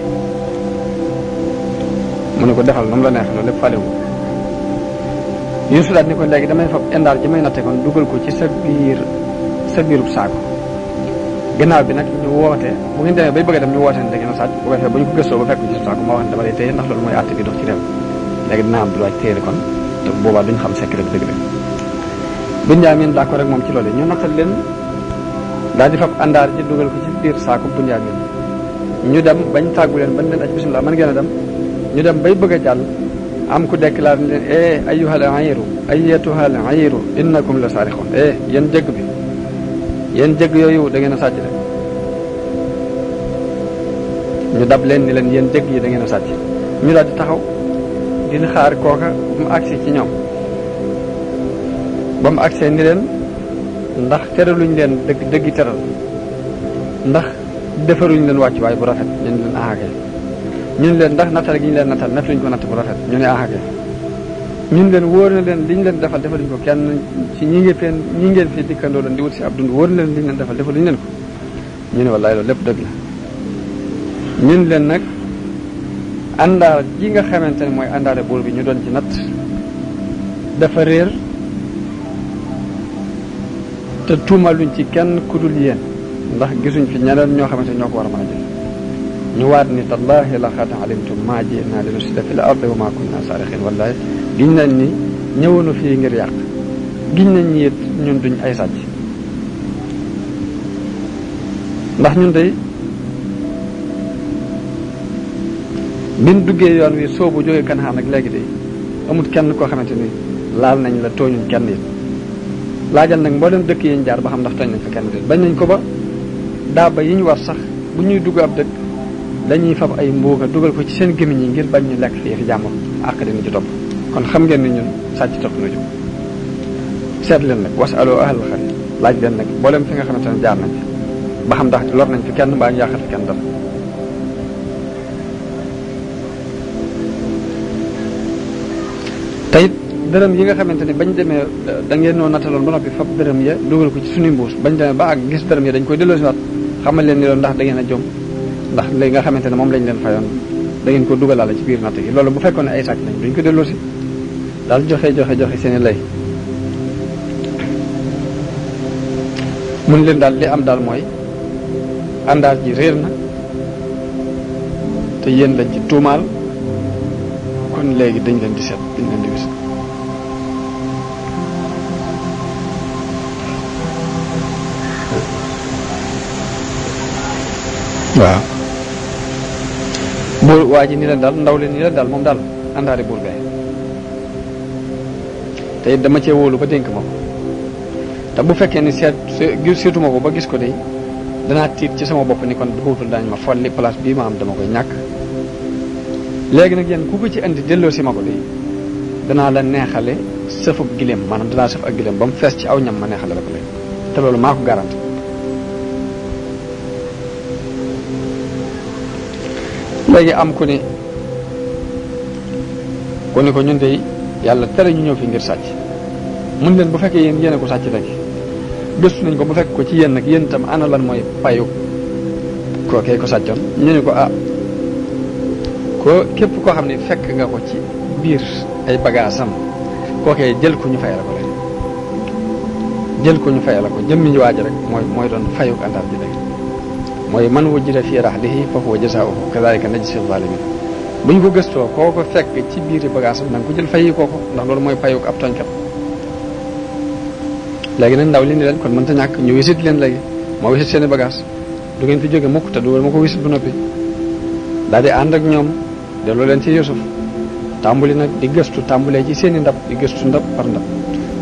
mu ne ko defal nu mu la neex loolu lépp falewu Yuusuf daal ni ko léegi damay fab indaar ji may natte kon dugal ko ci sa biirub saako gannaaw bi nag ñu woote bu ngeen demee bay bëgg a dem ñu woote ne da ngeen a sàcc bu ko defee ba ñu ko gëstoo ba fekk ci saako ma wax ne dama lay téye ndax loolu mooy àtte bi dox ci réew léegi dinaa am droit téye kon te boobaa duñ xam secret dëgg la Bunyamin d'accord rek moom ci loolu ñu nattal leen daal di fab àndaar ji dugal ko ci biir saako Bunyamin ñu dem bañ tàggu leen bañ leen aj bismillah mën ngeen a dem ñu dem bay bëgg a jàll am ku déclaré leen ayyuhal ayru ayyatuhal ayru innakum la saarixoon yéen jëgg bi yéen jëgg yooyu da ngeen a sàcc rek ñu dab leen ni leen yéen jëgg yi da ngeen a sàcc ñu daal di taxaw di xaar kooka mu agsi ci ñoom ba mu agsee ni leen ndax teraluñ leen dëggi teral ndax defaruñ leen wàcc waay bu rafet ñu ne leen ahakay ñu ne leen ndax nattal gi ñu leen nattal nattuñ ko natt bu rafet ñu ne ahakay ñun leen wóor na leen liñ leen defal defaluñ ko kenn ci ñi ngeen fi dikkandoo leen di wut si ab dund wóor na leen liñ leen defal defaluñ leen ko ñu ne wallaay loolu lépp dëgg la ñun leen nag àndaar ji nga xamante ne mooy àndaare buur bi ñu doon ci natt dafa réer te tuumaluñ ci kenn ku dul yéen ndax gisuñ fi ñeneen ñoo xamante ñoo ko war a mën a jël ñu waat ni tallahi laqad alimtum maa ji'naa linufsida fil ardi wa maa kunnaa saariqiin wallahi giñ nañ ni ñëwoonu fii ngir yàq giñ nañ ni it ñun duñ ay sàcc ndax ñun day bin duggee yoon wi soobu jógee Kanaan ak léegi day amut kenn koo xamante ni laal nañ la tooñuñ kenn it laajal nag mboolem dëkk yi ñu jaar ba xam ndax tooñ nañ fa kenn it bañ nañ ko ba daaba yi ñu war sax bu ñuy dugg ab dëkk dañuy fab ay mbuuga dugal ko ci seen gémmiñ yi ngir bañ ñu lekk fii fi jàmbur àq dina ci topp kon xam ngeen ni ñun sàcc tax na jóg seet leen nag wasalu ahlal xari laaj leen nag mboolem fi nga xamante ne jaar nañ fi ba xam ndax lor nañ fi kenn mbaa ñu yàqal fi kenn dara teyit dërëm yi nga xamante ni bañ demee da ngeen noo nataloon ba noppi fab dërëm ya dugal ko ci suñuy mbuus bañ demee ba ak gis dërëm ya dañ koy delloo si waat xamal leen ni loolu ndax da ngeen a jom ndax léegi nga xamante ne moom lañ leen fayoon da ngeen ko dugalaale ci biir natt gi loolu bu fekkoon ne ay sàcc lañ duñ ko delloo si daal joxe seeni lay mun leen daal li am daal mooy àndaar ji réer na te yéen lañ ci tuumaal kon léegi dañ leen di seet dañ leen di wis waaw buur waa ji ni leen daal ndaw leen ni leen daal moom daal àndaari buur bee te it dama cee wóolu ba dénk ma ko te bu fekkee ni seetuma ko ba gis ko de danaa tiit ci sama bopp ni kon duutul daañu ma folli place bii ma am dama koy ñàkk léegi nag yéen ku ko ci andi delloo si ma ko de danaa la neexale sëf ak gileem maanaam danaa sëf ak gileem ba mu fees ci aw ñam ma neexale la ko léegi te loolu maa ko garanti léegi am ku ni ko ñun de yàlla tere ñu ñëw fi ngir sàcc mun leen bu fekkee yéen yéene ko sàcc léegi gëstu nañ ko bu fekk ko ci yéen nag yéen itam ana lan mooy payu kookee ko sàccoon ñu ne ko ko képp koo xam ne fekk nga ko ci biir ay bagaasam kookee jël ko ñu fayal ko léegi jël ko ñu fayal ko jëmmi waaj rek mooy doon fayu àndaar ji léegi mooy man wujida fii rahlihi fa huwa jazaa'uhu kadhalika najzi zalimin bu ñu ko gëstoo koo ko fekk ci biiri bagaasam na nga ko jël fayi kooko ndax loolu mooy fayu ab tooñkat léegi nag ndaw li ni leen kon mënta ñàkk ñu wisit leen léegi moo wisit seeni bagage du ngeen fi jóge mukk te du ma ko wisit bu noppi daal di ànd ak ñoom delloo leen ci Yuusuf tàmbuli nag di gëstu tàmbulee ci seeni ndab di gëstu ndab par ndab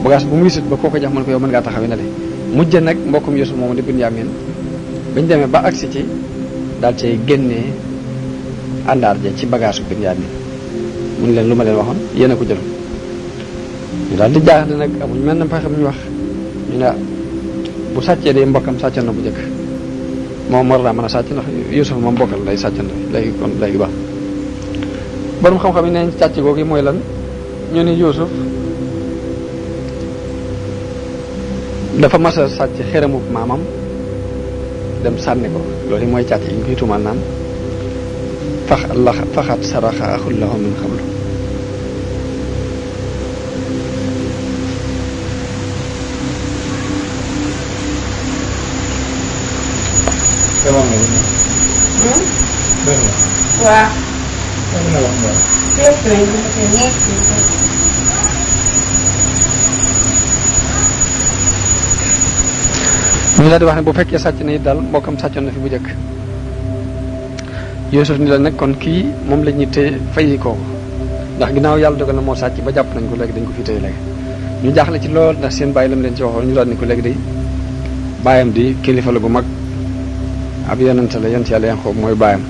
bagage bu mu wisit ba koo ko jax mën ko yow mën ngaa taxawi na le mujj nag mbokkum Yuusuf moomu di Binyaamin bañ demee ba agsi ci daal cay génnee àndaar ja ci bagage bu Binyaamin mun leen lu ma leen waxoon yéen a ko jël ñu daal di jaaxle nag amuñ mel na paxam ñu wax ñu ne bu sàccee day mbokkam sàccan na bu njëkk moom war naa mën a sàcc ndax Yuusuf moom mbokkal lay sàccan léegi kon léegi ba borom xam-xam yi neen càcc googu mooy lan ñu ne Yuusuf dafa mas a sàcc xeramub maamam dem sànni ko loolu mooy càcc yi ñu koy tuumal naan faxat saraxa axul lahu min xablu waaw. daal di wax ne bu fekkee sàcc na it daal mbokkam sàccoon na fi bu njëkk. Yuusuf ni la nag kon kii moom la ñuy téye fayi ko ndax ginnaaw yàlla dogal na moo sàcc ba jàpp nañ ko léegi dañ ko fi téye léegi ñu jaaxle ci lool ndax seen bàyyi lam leen ci waxoon ñu daal ni ko léegi day bàyyam di kilifa la gu mag ab yonente la yonent yàlla Yanqoob mooy bàyyam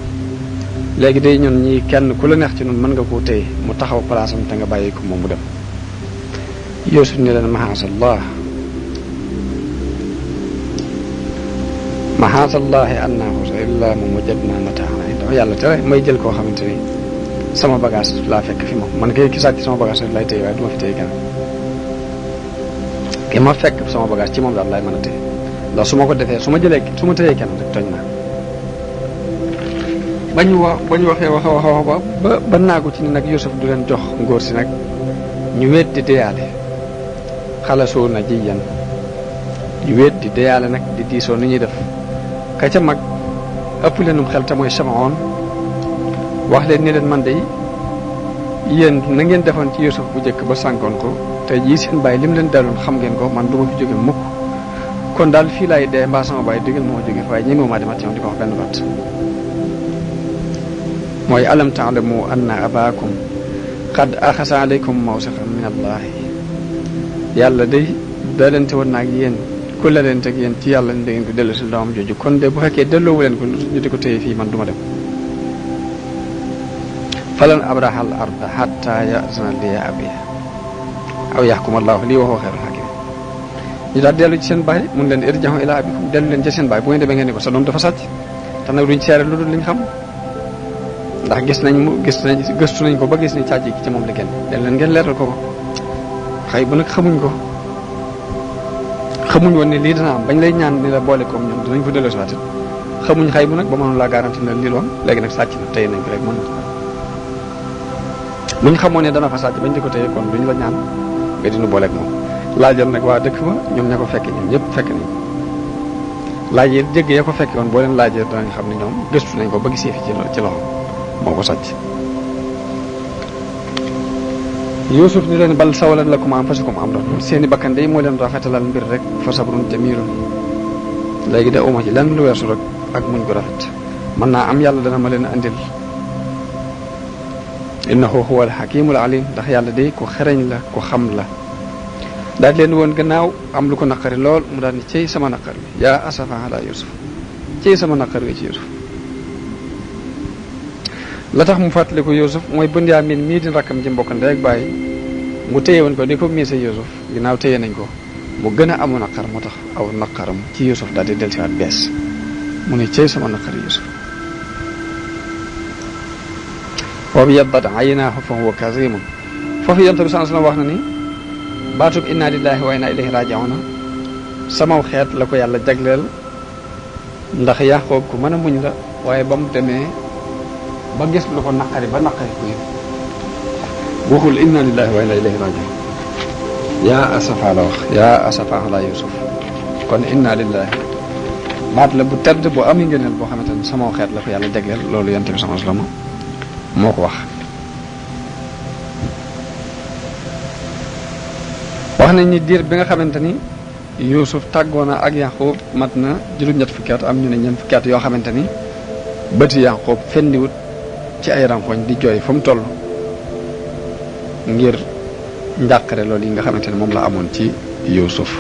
léegi day ñun ñi kenn ku la neex ci ñun mën nga koo téye mu taxaw palaasam te nga bàyyi ko moom mu dem. Yuusuf ni leen mahaasallahi an naaxusa illaa man wajadnaa mataa'anaa indahu yàlla tere may jël koo xamante ni sama bagage laa fekk fi moom man kay ki sàcc sama bagage rek lay téye waaye du ma fi téye kenn ki ma fekk sama bagage ci moom daal laay mën a téye ndax su ma ko defee su ma téyee kenn rek tooñ naa. ba ñu waxee wax ba naagu ci ni nag Yuusuf du leen jox ngóor si nag ñu weet di deyaale xalasoo na jiyan ñu weet di deyaale nag di diisoo ni ñuy def. ka ca mag ëpp leenum xel te mooy Samaon wax leen ni leen man de yéen na ngeen defoon ci Yuusuf bu njëkk ba sànkoon ko te jii seen bàyyi lim leen daloon xam ngeen ko man du ma fi jóge mukk kon daal fii laay dee mbaa sama bàyyi digal moo jóge waaye ñemewu maa demat yoon di ko wax benn baat mooy alam taalamu anna abaakum qad axasa alaykum mawsiqan min allahi yàlla day dalante woon naag yéen ku la leen teg yéen ci yàlla ni da ngeen ko dellu si doomam jooju kon de bu fekkee delloowu leen ko ñu di ko téye fii man du ma dem falan abrahal arda hatta ya'zana li abi aw yaxkum allahu lii waxoo xeeru xakim ñu daal dellu ci seen baay mun leen irji'u ila abikum dellu leen ci seen baay bu ngeen demee ngeen ni ko sa doom dafa sàcc te nag duñ seere lu dul liñ xam ndax gëstu nañ ko ba gis ni càcc gi ci moom la génn dellu leen ngeen leeral ko xëy bu nag xamuñ woon ne lii dana am bañ lay ñaan ni la boole koom ñoom dinañ ko delloo si waat xamuñ xëy bu nag ba mënoon laa garanti na lii loon léegi nag sàcc na téye nañ ko rek mën buñ xamoon ne dana fa sàcc bañ di ko téye kon duñ la ñaan nga dinu booleeg moom laajal nag waa dëkk ba ñoom ña ko fekke ñoom ñëpp fekk nañ laaj yi jégg ya ko fekke woon boo leen laajee danañ xam ne ñoom gëstu nañ ko ba gisee fi ci loxo moo ko sàcc. Yuusuf ni leen bal sawalan lakum anfusukum amran seeni bakkan day moo leen rafetalal mbir rek fa sabrun jamiilun léegi de uma ci lenn lu weesu rek ak muñ gu rafet mën naa am yàlla dana ma leen andil innahu huwal hakimul alim ndax yàlla day ku xereñ la ku xam la daal leen woon gannaaw am lu ko naqari lool mu daal ni cey sama naqar bi yaa asafa ala Yuusuf cey sama naqar bi ci Yuusuf la tax mu fàttaliku Yuusuf mooy Bunyaamin mii di rakkam ji mbokk ndey ak bàyyi mu téye woon ko ni ko miise Yuusuf ginnaaw téye nañ ko mu gën a amu naqar moo tax aw naqaram ci Yuusuf daal di dellusiwaat bees mu ne cey sama naqar Yuusuf wa byaddat aynaahu fa huwa kazimun foofu Yonent bi sallallahu alayhi wasallam wax na ni baatub inna lillahi wa inna ilayhi raji'un samaw xeet la ko yàlla jagleel ndax Yaqoob ku mën a muñ la waaye ba mu demee ba gis lu ko naqari ba naqari ko yëpp waxul inna lillahi wa inna ilayhi raji'un yaa asafa la wax yaa asafa ala Yuusuf kon inna lillahi baat la bu tedd bu am ngëneel boo xamante ne sama xeet la ko yàlla jagleel loolu Yonent bi sallallahu alayhi wasallam moo ko wax. wax nañ ni diir bi nga xamante ni Yuusuf tàggoo na ak Yaqoob mat na juróom-ñett fukki at am ñu ne ñeent fukki at yoo xamante ni bëti Yaqoob fendiwut ci ay rankoñ di jooy fa mu toll ngir njàqare loolu yi nga xamante ne moom la amoon ci Yuusuf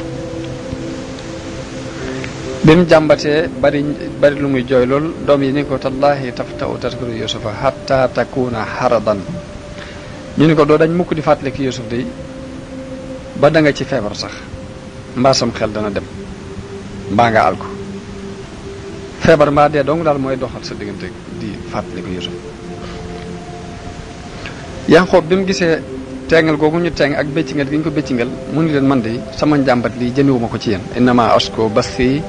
bi mu jàmbatee bari lu muy jooy lool doom yi ni ko tallaahi taftau tadkuru Yuusufa hatta takuna haradan ñu ni ko doo dañ mukk di fàttali ki Yuusuf day ba da nga ci feebar sax mbaa sam xel dana dem mbaa nga àl ko feebar mbaa dee dong daal mooy doxal sa diggante di fàttali ko Yuusuf Yaqoob bi mu gisee teengal googu ñu teeng ak béccingal gi ñu ko béccingal mu ni leen man de sama njàmbat lii jëmewuma ko ci yéen innama ashku bathi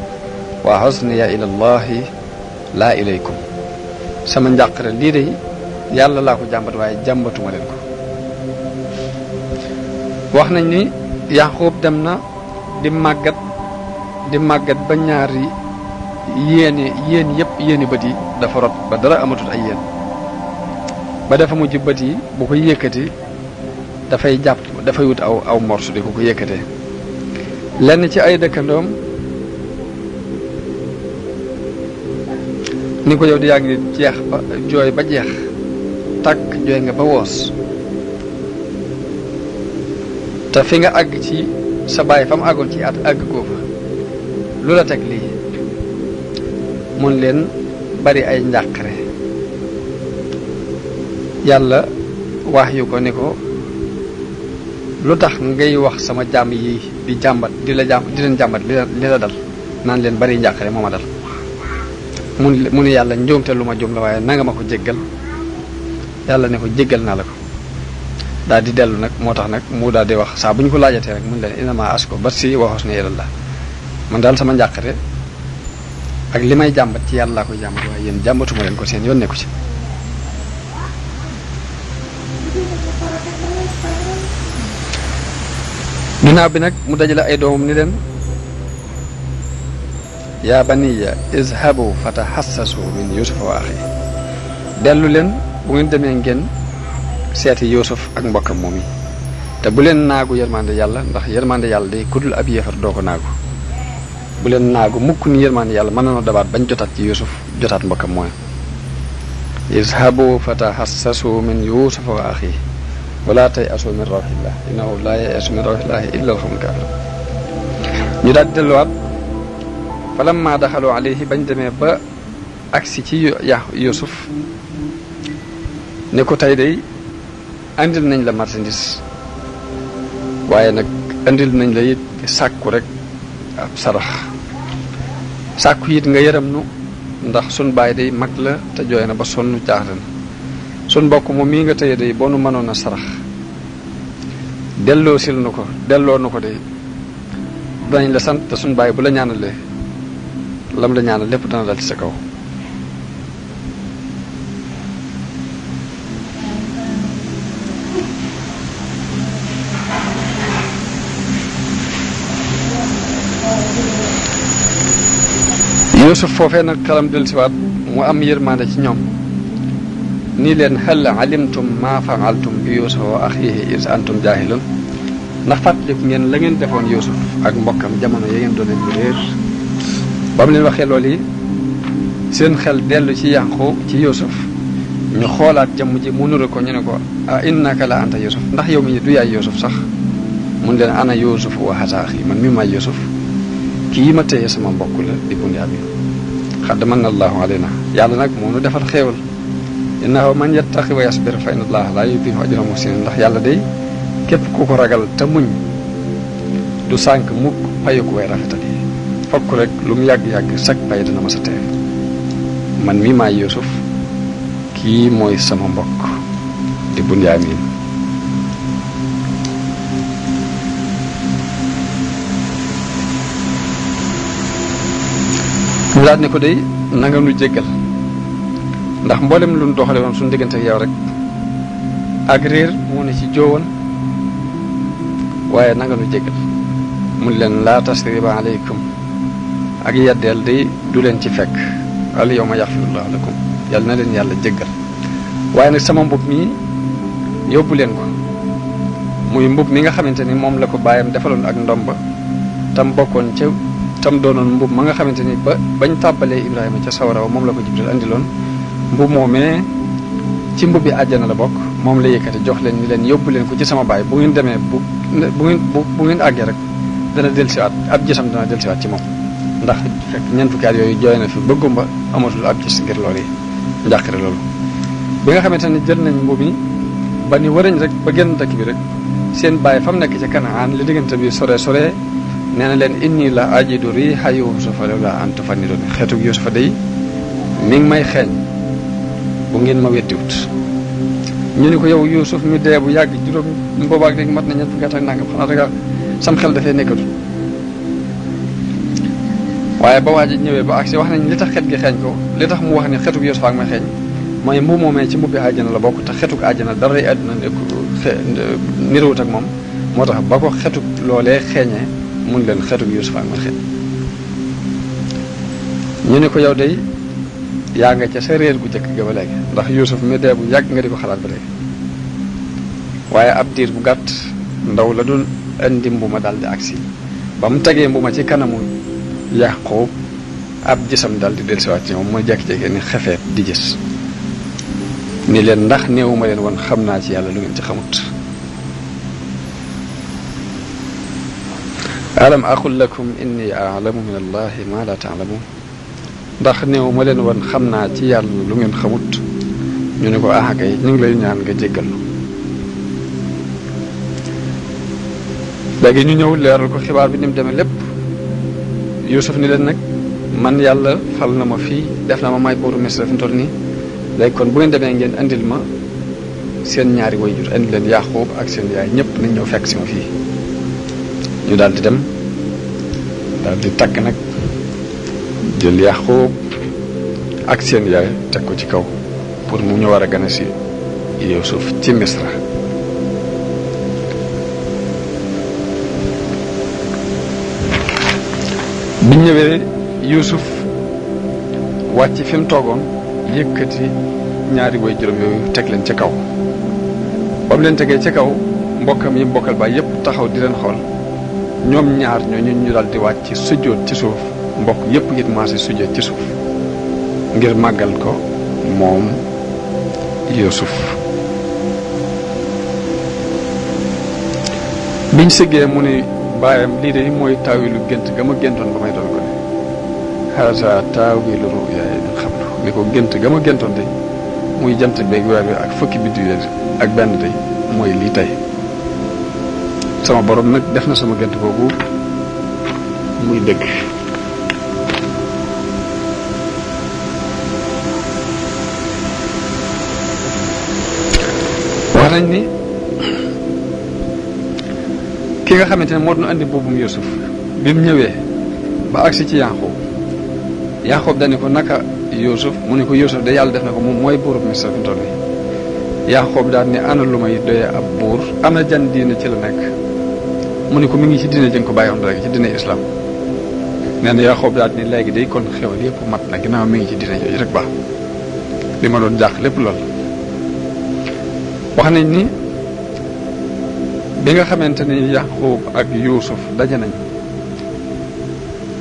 wa husniya ila allahi laa ilaykum sama njàqare lii de yàlla laa ko jàmbat waaye jàmbatuma leen ko wax nañ ni Yaqoob dem na di màggat ba ñaari yéen yëpp bët yi dafa rot ba dara amatul ay yéen ba dafa mujj bët yi bu ko yëkkati dafay wut aw morsu di ko yëkkatee lenn ci ay dëkkandoom ni ko yow di yaa ngi jeex ba jooy ba jeex tàkk jooy nga ba woos te fi nga àgg ci sa baay fa mu àggoon ci at àgg koo fa lu la teg lii mun leen bari ay njàqare yàlla wax yu ko ni ko lu tax ngay wax sama jàmm yi di jàmbat di leen jàmbat li la dal naan leen bari njàqare moo ma dal mu ne yàlla njuumte lu ma juum la waaye nanga ma ko jéggal yàlla ne ko jéggal naa la ko daal di dellu nag moo tax nag mu daal di wax saa bu ñu ko laajatee rek mun leen inama asko ba si waxos ne ilallah man daal sama njàqare ak li may jàmbat ci yàlla laa koy jàmbat waaye yéen jàmbatuma leen ko seen yoon nekku ci ginnaaw bi nag mu dajale ay doomam ni leen yaa baniya izhabu fatahassasu min yusufa wa axi dellu leen bu ngeen demee ngeen seeti yusuf ak mbokkam moom yi te bu leen naagu yërmande yàlla ndax yërmande yàlla day kudul ab yéefar doo ko naagu bu leen naagu mukk ni yërmande yàlla mën na dabaat bañ jotaat ci yusuf jotaat mbokkam mooy izhabu fatahassasu min yusufa wa axi wala tay asu min rawxillah innahu laa yayasu min rawxillahi illa alxawmul kaafiruun ñu daal di delluwaat falamma daxalu alayhi bañ demee ba agsi ci yusuf ne ko tey day andil nañ la marchandise waaye nag andil nañ la it sàkku rek ab sarax sàkku it nga yërëm nu ndax sun baay day mag la te jooy na ba sonn jaaxle na sun mbokk moom mii nga tëye day boo nu mënoon a sarax delloo sil nu ko delloo nu ko day danañ la sant te sun baay bu la ñaanalee lam la ñaanal lépp dana dal ci sa kaw Yuusuf foofee nag xelam del siwaat mu am yërmande ci ñoom nii leen hal alimtum ma faaltum bi Yuusuf wa axiihi is antum jaahilun ndax fàttaliku ngeen la ngeen defoon Yuusuf ak mbokkam jamono ya ngeen doon leen bu réer ba mu leen waxee loolu yi seen xel dellu ci Yaqub ci Yuusuf ñu xoolaat jëmm ji mu nuru ko ñu ne ko a innaka la anta Yuusuf ndax yow mi du yaay Yuusuf sax mun leen ana Yuusuf wa haza axi man mi maay Yuusuf kii ma téye sama mbokk la di Bunyaamin xadd manna allahu alayna yàlla nag moo nu defal xéewal innahu man yattaqi wa yasbir fa inna allaha laa yudii'u ajra muhsinin ndax yàlla day képp ku ko ragal te muñ du sànk mukk payu ko way rafetal yi fokk rek lu mu yàgg-yàgg sag pay dina ma sa teew man mi maay Yuusuf kii mooy sama mbokk di Bunyaamin ñu daal ne ko day nanga nu jéggal ndax mboolem lu nu doxale woon suñu diggante ak yow rek ak réer moo ne ci joowoon waaye nanga nu jéggal mun leen laa tasriba aleykum ak yeddeel day du leen ci fekk al yawma yaxfirullahu lakum yàlla na leen yàlla jéggal waaye nag sama mbub mi yóbbu leen ko muy mbub mi nga xamante ni moom la ko bàyyam defaloon ak ndomba tam bokkoon ca tam doonoon mbub ma nga xamante ni bañ tàbbalee Ibrahima ca sawara wa moom la ko Jibril andiloon mbub moomee ci mbubbi àjjana la bokk moom la yëkkati jox leen ni leen yóbbu leen ko ci sama baay bu ngeen demee bu ngeen àggee rek dana dellusiwaat ab gisam dana dellusiwaat ci moom ndax fekk ñeent fukki at yooyu jooy na fi ba gumba amatul ab gis ngir loolu yi njàqare loolu bi nga xamante ne jël nañ mbub mi ba ni warañ rek ba génn dëkk bi rek seen baay fa mu nekk ci Kanaan li diggante bi sore nee na leen inni la ajidu riiha Yuusufa lawla an tufanniduni xeetug Yuusufa day mi ngi may xeeñ bu ngeen ma weddiwut ñu ni ko yow Yuusuf mi dee bu yàgg juróom boobaak léegi mat na ñeent fukki at ak nangam xanaa danga sam xel dafay nekkatul waaye ba waa ji ñëwee ba agsi wax nañ li tax xet gi xeeñ ko li tax mu wax ni xetug Yuusufa ak may xeeñ mooy mbu moomee ci mbubbi àjjana la bokk te xetug àjjana dara yi àdduna niruwut ak moom moo tax ba ko xetug loolee xeeñee mun leen xetug Yuusufa ak ma xeeñ ñu ne ko yow day yaa nga ca sa réer gu jëkk ga ba léegi ndax Yuusuf mi dee bu yàgg nga di ko xalaat ba léegi waaye ab diir bu gàtt ndaw la doon indi mbuma daal di agsi ba mu tegee mbuma ci kanamu Yaqub ab gisam daal di dellusiwaat ci moom mooy jékki-jékki ni xefeet di gis ni leen ndax néewuma leen woon xam naa ci yàlla lu ngeen ci xamut alam aqul lakum inni a'lamu min allahi ma la ta'lamun ndax néewuma leen woon xam naa ci yàlla lu ngeen xamut ñu ne ko kay ñu ngi lay ñaan nga jéggal léegi ñu ñëw leeral ko xibaar bi ni mu demee lépp Yuusuf ni leen nag man yàlla fal na ma fii def na ma may buuru Misra fi mu toll nii léegi kon bu ngeen demee ngeen andil ma seen ñaari waajur andi leen Yaaqub ak seen yaay ñëpp nañ ñëw fekk si ma fii ñu daal di dem daal di takk nag jël Yaaqub ak seen yaay teg ko ci kaw pour mu ñu war a gane si Yuusuf ci Misra biñ ñëwee Yuusuf wàcc fi mu toogoon yëkkati ñaari way juróom yooyu teg leen ca kaw ba mu leen tegee ca kaw mbokkam yi mbokkal baay yépp taxaw di leen xool ñoom ñaar ñooñu ñu daal di wàcc sujjóot ci suuf mbokk yépp it maase sujjóot ci suuf ngir màggal ko moom Yuusuf biñ sëggee mu ni baayam lii de mooy taawilu gént ga ma géntoon ba may doon ko ne haza taawilu ruyaaya min qablu ni ko gént ga ma géntoon de muy jant beeg weer wi ak fukki biddiw yi ak benn de mooy lii tey sama borom nag def na sama gént boobu muy dëgg wax nañ ni ki nga xamante ne moo doon andi buubum Yuusuf bi mu ñëwee ba agsi ci Yaaqub dani ko naka Yuusuf mu ne ko Yuusuf de yàlla def na ko moom mooy buurub Misra fi mu toll nii Yaaqub daal ni ana lu may doyee ab buur ana jan diine ci la nekk mu ne ko mi ngi ci diine jëng ko bàyyoon rek ci diine islam nee na Yaaqub daal ni léegi day kon xewal yépp mat na ginnaaw mi ngi ci diine jooju rek baax li ma doon jàq lépp lool wax nañ ni bi nga xamante ni Yaaqub ak Yuusuf daje nañ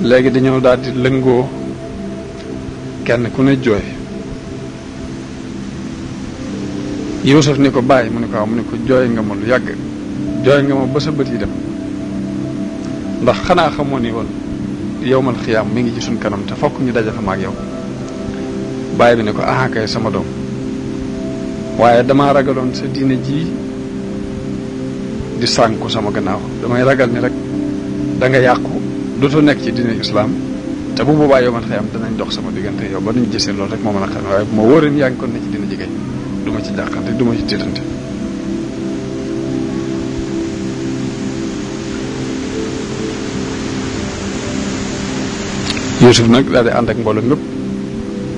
léegi dañoo daal di lëngoo kenn ku ne jooy Yuusuf ni ko bàyyi mu ne ko waaw mu ne ko jooy nga ma lu yàgg jooy nga ma ba sa bët yi dem ndax xanaa xamoo ni woon yowmal xiyaam mi ngi ci suñ kanam te fokk ñu daje fa ma ak yow bàyyi bi ne ko kay sama doom waaye damaa ragaloon sa diine ji di sànku sama gannaaw damay ragal ni rek da nga yàqu dootoo nekk ci diine islaam te bu boobaa yow man xëyam danañ dox sama diggante yow ba nuñ gisee loolu rek moo mën a xam waaye bu ma wóoree yaa ngi kon ne ci diine jigéen du ma ci jàqante du ma ci tiitante Yuusuf nag daal di ànd ak mbooloo mépp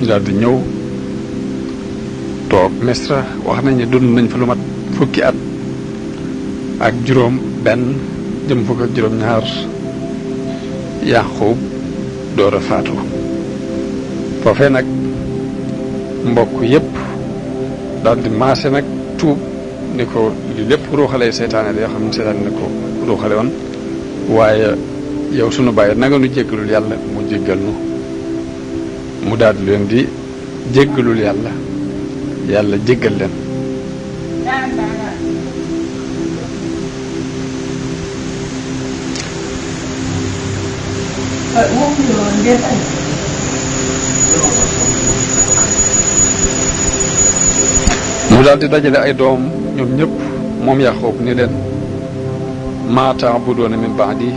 ñu daal di ñëw toog Misra wax nañ ne dund nañ fa lu mat fukki at ak juróom benn jëm fukk ak juróom ñaar Yaaqub door a faatu foofee nag mbokk yépp daal di maase nag tuub ni ko li lépp ruuxalee seytaane la yoo xam ne seytaane na ko ruuxale woon waaye yow sunu bàyyi nanga nu jéggalul yàlla mu jéggal nu mu daal di leen di jéggalul yàlla yàlla jéggal leen mu daal di dajale ay doom ñoom ñëpp moom Yaaqub ni leen maa ta'buduuna min ba'di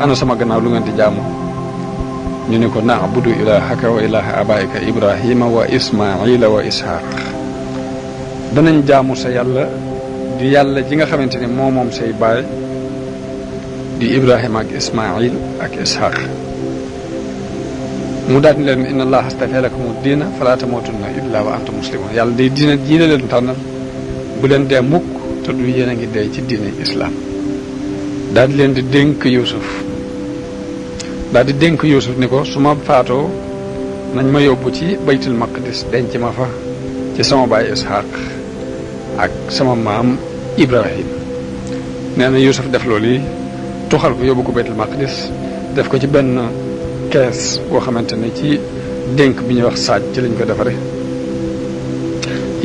ana sama gannaaw lu ngeen di jaamu ñu ne ko na'budu ilaahaka wa ilaaha abaa'ika ibrahima wa ismaila wa ishaq danañ jaamu sa yàlla di yàlla ji nga xamante ni moo moom say baay di ibrahima ak ismail ak ishaq mu daal di leen inna allaha astafaa lakumu diina falaa tamuutunna illaa wa antum muslimun yàlla day diina ji la leen tànnal bu leen dee mukk te du yéen a ngi dee ci diine islam daal di leen di dénk Yuusuf ni ko su ma faatoo nañ ma yóbbu ci baytul maqdis denc ma fa ci sama baay ishaq ak sama maam ibrahim nee na Yuusuf def loolu yi tuxal ko yóbbu ko baytul maqdis def ko ci benn kees boo xamante ne ci dénk bi ñuy wax saaj ci lañ ko defare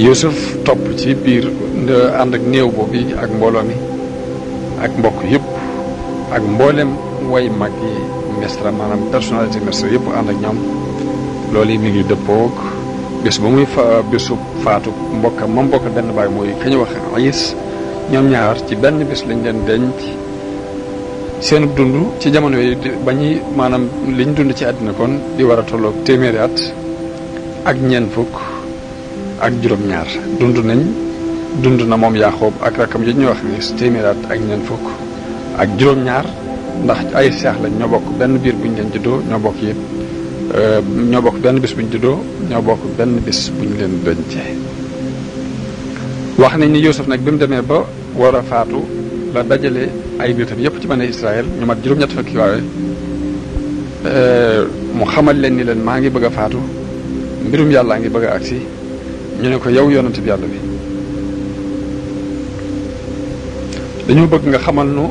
Yuusuf topp ci biir ànd ak néew boobu ak mbooloo mi ak mbokk yëpp ak mboolem way mag yi Misra maanaam personnalité Misra yëpp ànd ak ñoom loolu yi mi ngi dëppoog bés ba muy bésu faatu mbokkam moom mbokk benn baay mooy ka ñu wax Ayis ñoom ñaar ci benn bés lañ leen denc seen dund ci jamono yi ba ñuy maanaam liñ dund ci àddina kon di war a tolloog téeméeri at ak ñeent fukk ak juróom-ñaar dund na moom Yaaxoob ak rakkam yi ñuy wax ni téeméeri at ak ñeent fukk ak juróom-ñaar ndax ay seex lañ ñoo bokk benn biir buñ leen juddoo ñoo bokk yëpp ñoo bokk benn bis buñ juddoo ñoo bokk benn bis buñ leen dencee wax nañ ni Yuusuf nag bi mu demee ba war a faatu la dajale ay nitam yëpp ci bani Israël ñu mat juróom-ñett fukki waaye mu xamal leen ni leen maa ngi bëgg a faatu mbirum yàllaa ngi bëgg a agsi ñu ne ko yow yonent bi yàlla bi dañoo bëgg nga xamal nu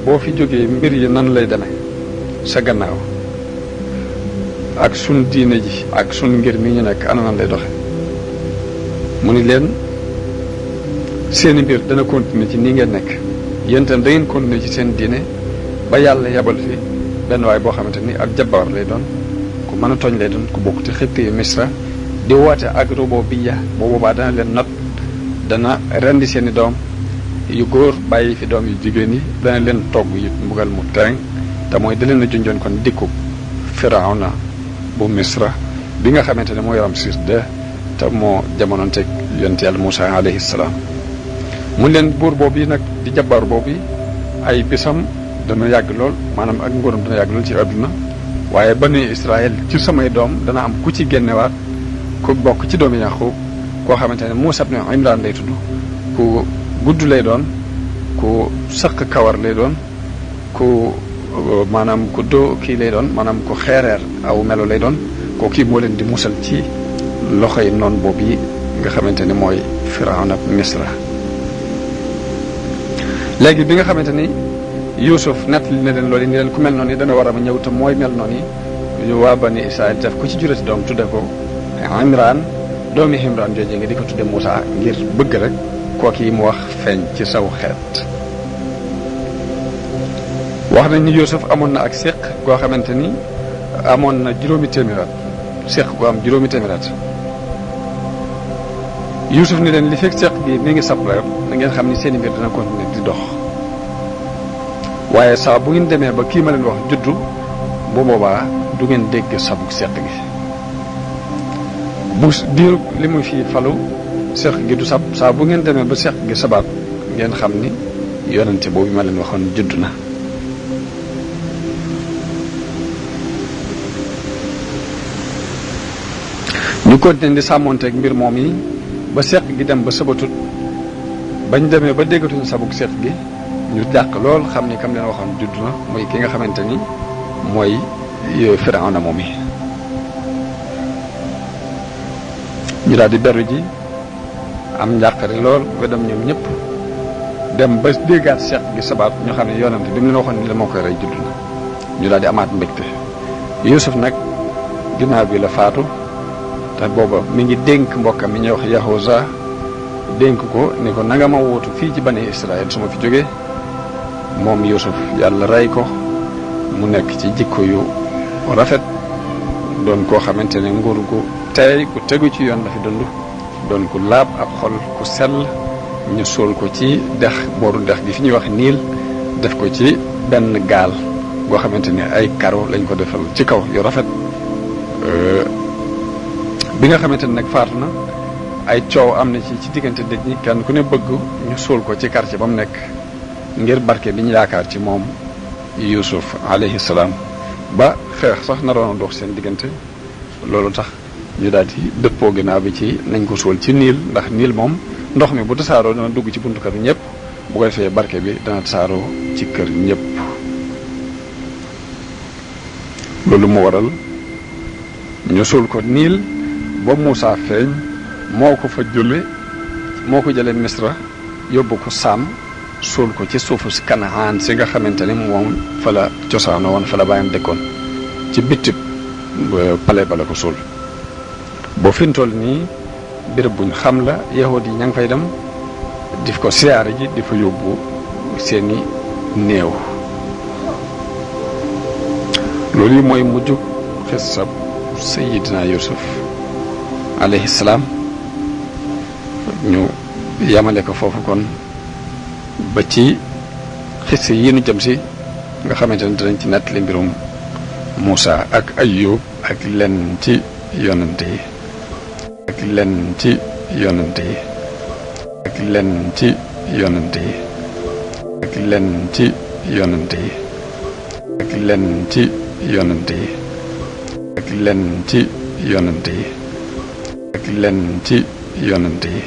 boo fi jógee mbir yi nan lay demee sa gannaaw ak sun diine ji ak sun ngir mi ñu nekk ana nan lay doxe mu ni leen seeni mbir dana continuer ci nii ngeen nekk yéen itam da ngeen continuer ci seen diine ba yàlla yabal fi benn waay boo xamante ni ak jabbaar lay doon ku mën a tooñ lay doon ku bokk ci xëpp yi Misra di woote ak rububiyya boo boobaa dana leen not dana rendi seeni doom yu góor bàyyi fi doom yu jigéen yi dana leen togg yu mbugal mu tereng te mooy da leen a junjoon kon dikku Firawna bu Misra bi nga xamante ne mooy Ramsis II te moo jamonoonteeg yonent yàlla Muusaa alayhi salaam mu leen buur boobu nag di jabbaar boobu ay bisam dana yàgg lool maanaam ak nguuram dana yàgg lool ci àdduna waaye bani Israël ci samay doom dana am ku ci génnewaat ku bokk ci doomi Yaqub koo xamante ne Muusaa ibn Imraan lay tudd ku gudd lay doon ku sëq kawar lay doon ku maanaam ku kii lay doon maanaam ku xeereer aw melo lay doon koo kii moo leen di musal ci loxoy noon boobu yi nga xamante ne mooy Firawna Misra léegi bi nga xamante ni Yuusuf nettali na leen loolu ni leen ku mel noonu yi dana war a ñëw te mooy mel noonu yi waa bani Israël def ku ci jurati doom tudde ko Imraan doomi Imraan jooje nga di ko tudde Muusaa ngir bëgg rek kooku yi mu wax feeñ ci saw xeet wax nañ ni Yuusuf amoon na ak séq goo xamante ni amoon na juróomi téeméeraat séq gu am juróomi téeméeraat Yuusuf ni leen li fekk séq gi mi ngi sapleer na ngeen xam ni seeni mbir dana continuer di dox waaye saa bu ngeen demee ba kii ma leen wax juddu bu boobaa du ngeen dégg sabuk séq gi bu diiru li mu fi falu séq gi du sab saa bu ngeen demee ba séq gi sabaat ngeen xam ni yonente boobu ma leen waxoon juddu na ñu continuer di sàmmoonteeg mbir moom yi ba seq gi dem ba sabatut bañ demee ba déggatuñu sabuk seq gi ñu jàq lool xam ni kam leen waxoon judd na muy ki nga xamante ni mooy Firawna moom yi ñu daal di beru ji am njàqare lool ba dem ñoom ñëpp dem ba déggaat seq gi sabaat ñu xam ne yonante bi mu leen waxoon ni la moo koy rey judd na ñu daal di amaat mbégte Yuusuf nag ginnaaw bi la faatu te booba mi ngi dénk mbokkam mi ñuy wax Yahuza dénk ko ni ko nanga ma wootu fii ci bani Israël su ma fi jógee moom Yuusuf yàlla rey ko mu nekk ci jikko yu rafet doon koo xamante ne nguur gu tey ku tegu ci yoon la fi dund doon ku laab ab xol ku sell ñu suul ko ci dex booru dex gi fi ñuy wax niil def ko ci benn gaal goo xamante ne ay karo lañ ko defal ci kaw yu rafet bi nga xamante ne nag faatu na ay coow am na ci diggante dëj ñi kenn ku ne bëgg ñu suul ko ci quartier ba mu nekk ngir barke bi ñu yaakaar ci moom Yuusuf alayhi salaam ba xeex sax naroon a dox seen diggante loolu tax ñu daal di dëppoo ginnaaw bi ci nañ ko suul ci niil ndax niil moom ndox mi bu tasaaroo dana dugg ci buntu kër ñëpp bu ko defee barke bi dana tasaaroo ci kër ñëpp loolu mu waral ñu suul ko niil ba Muusaa feeñ moo ko fa jële moo ko jëlee Misra yóbbu ko Saam suul ko ci suufu si Kanaan si nga xamante ni moom fa la cosaanoo woon fa la bàyyam dëkkoon ci bitib pale ba la ko suul boo fi mu toll nii béréb buñ xam la yahud yi ña ngi fay dem di ko siyaare ji di fa yóbbu seeni néew loolu yi mooy mujjug xissab sayidina yusuf alayhi salaam ñu yamale ko foofu kon ba ci xisse yi nu jëm si nga xamante ne dinañ ci nettali mbirum Muusa ak Ayyub ak lenn ci yonante yi ak lenn ci yonante yi ak lenn ci yonante yi ak lenn ci yonante yi ak lenn ci yonante yi ak lenn ci yonante yi ak lenn ci yonante yi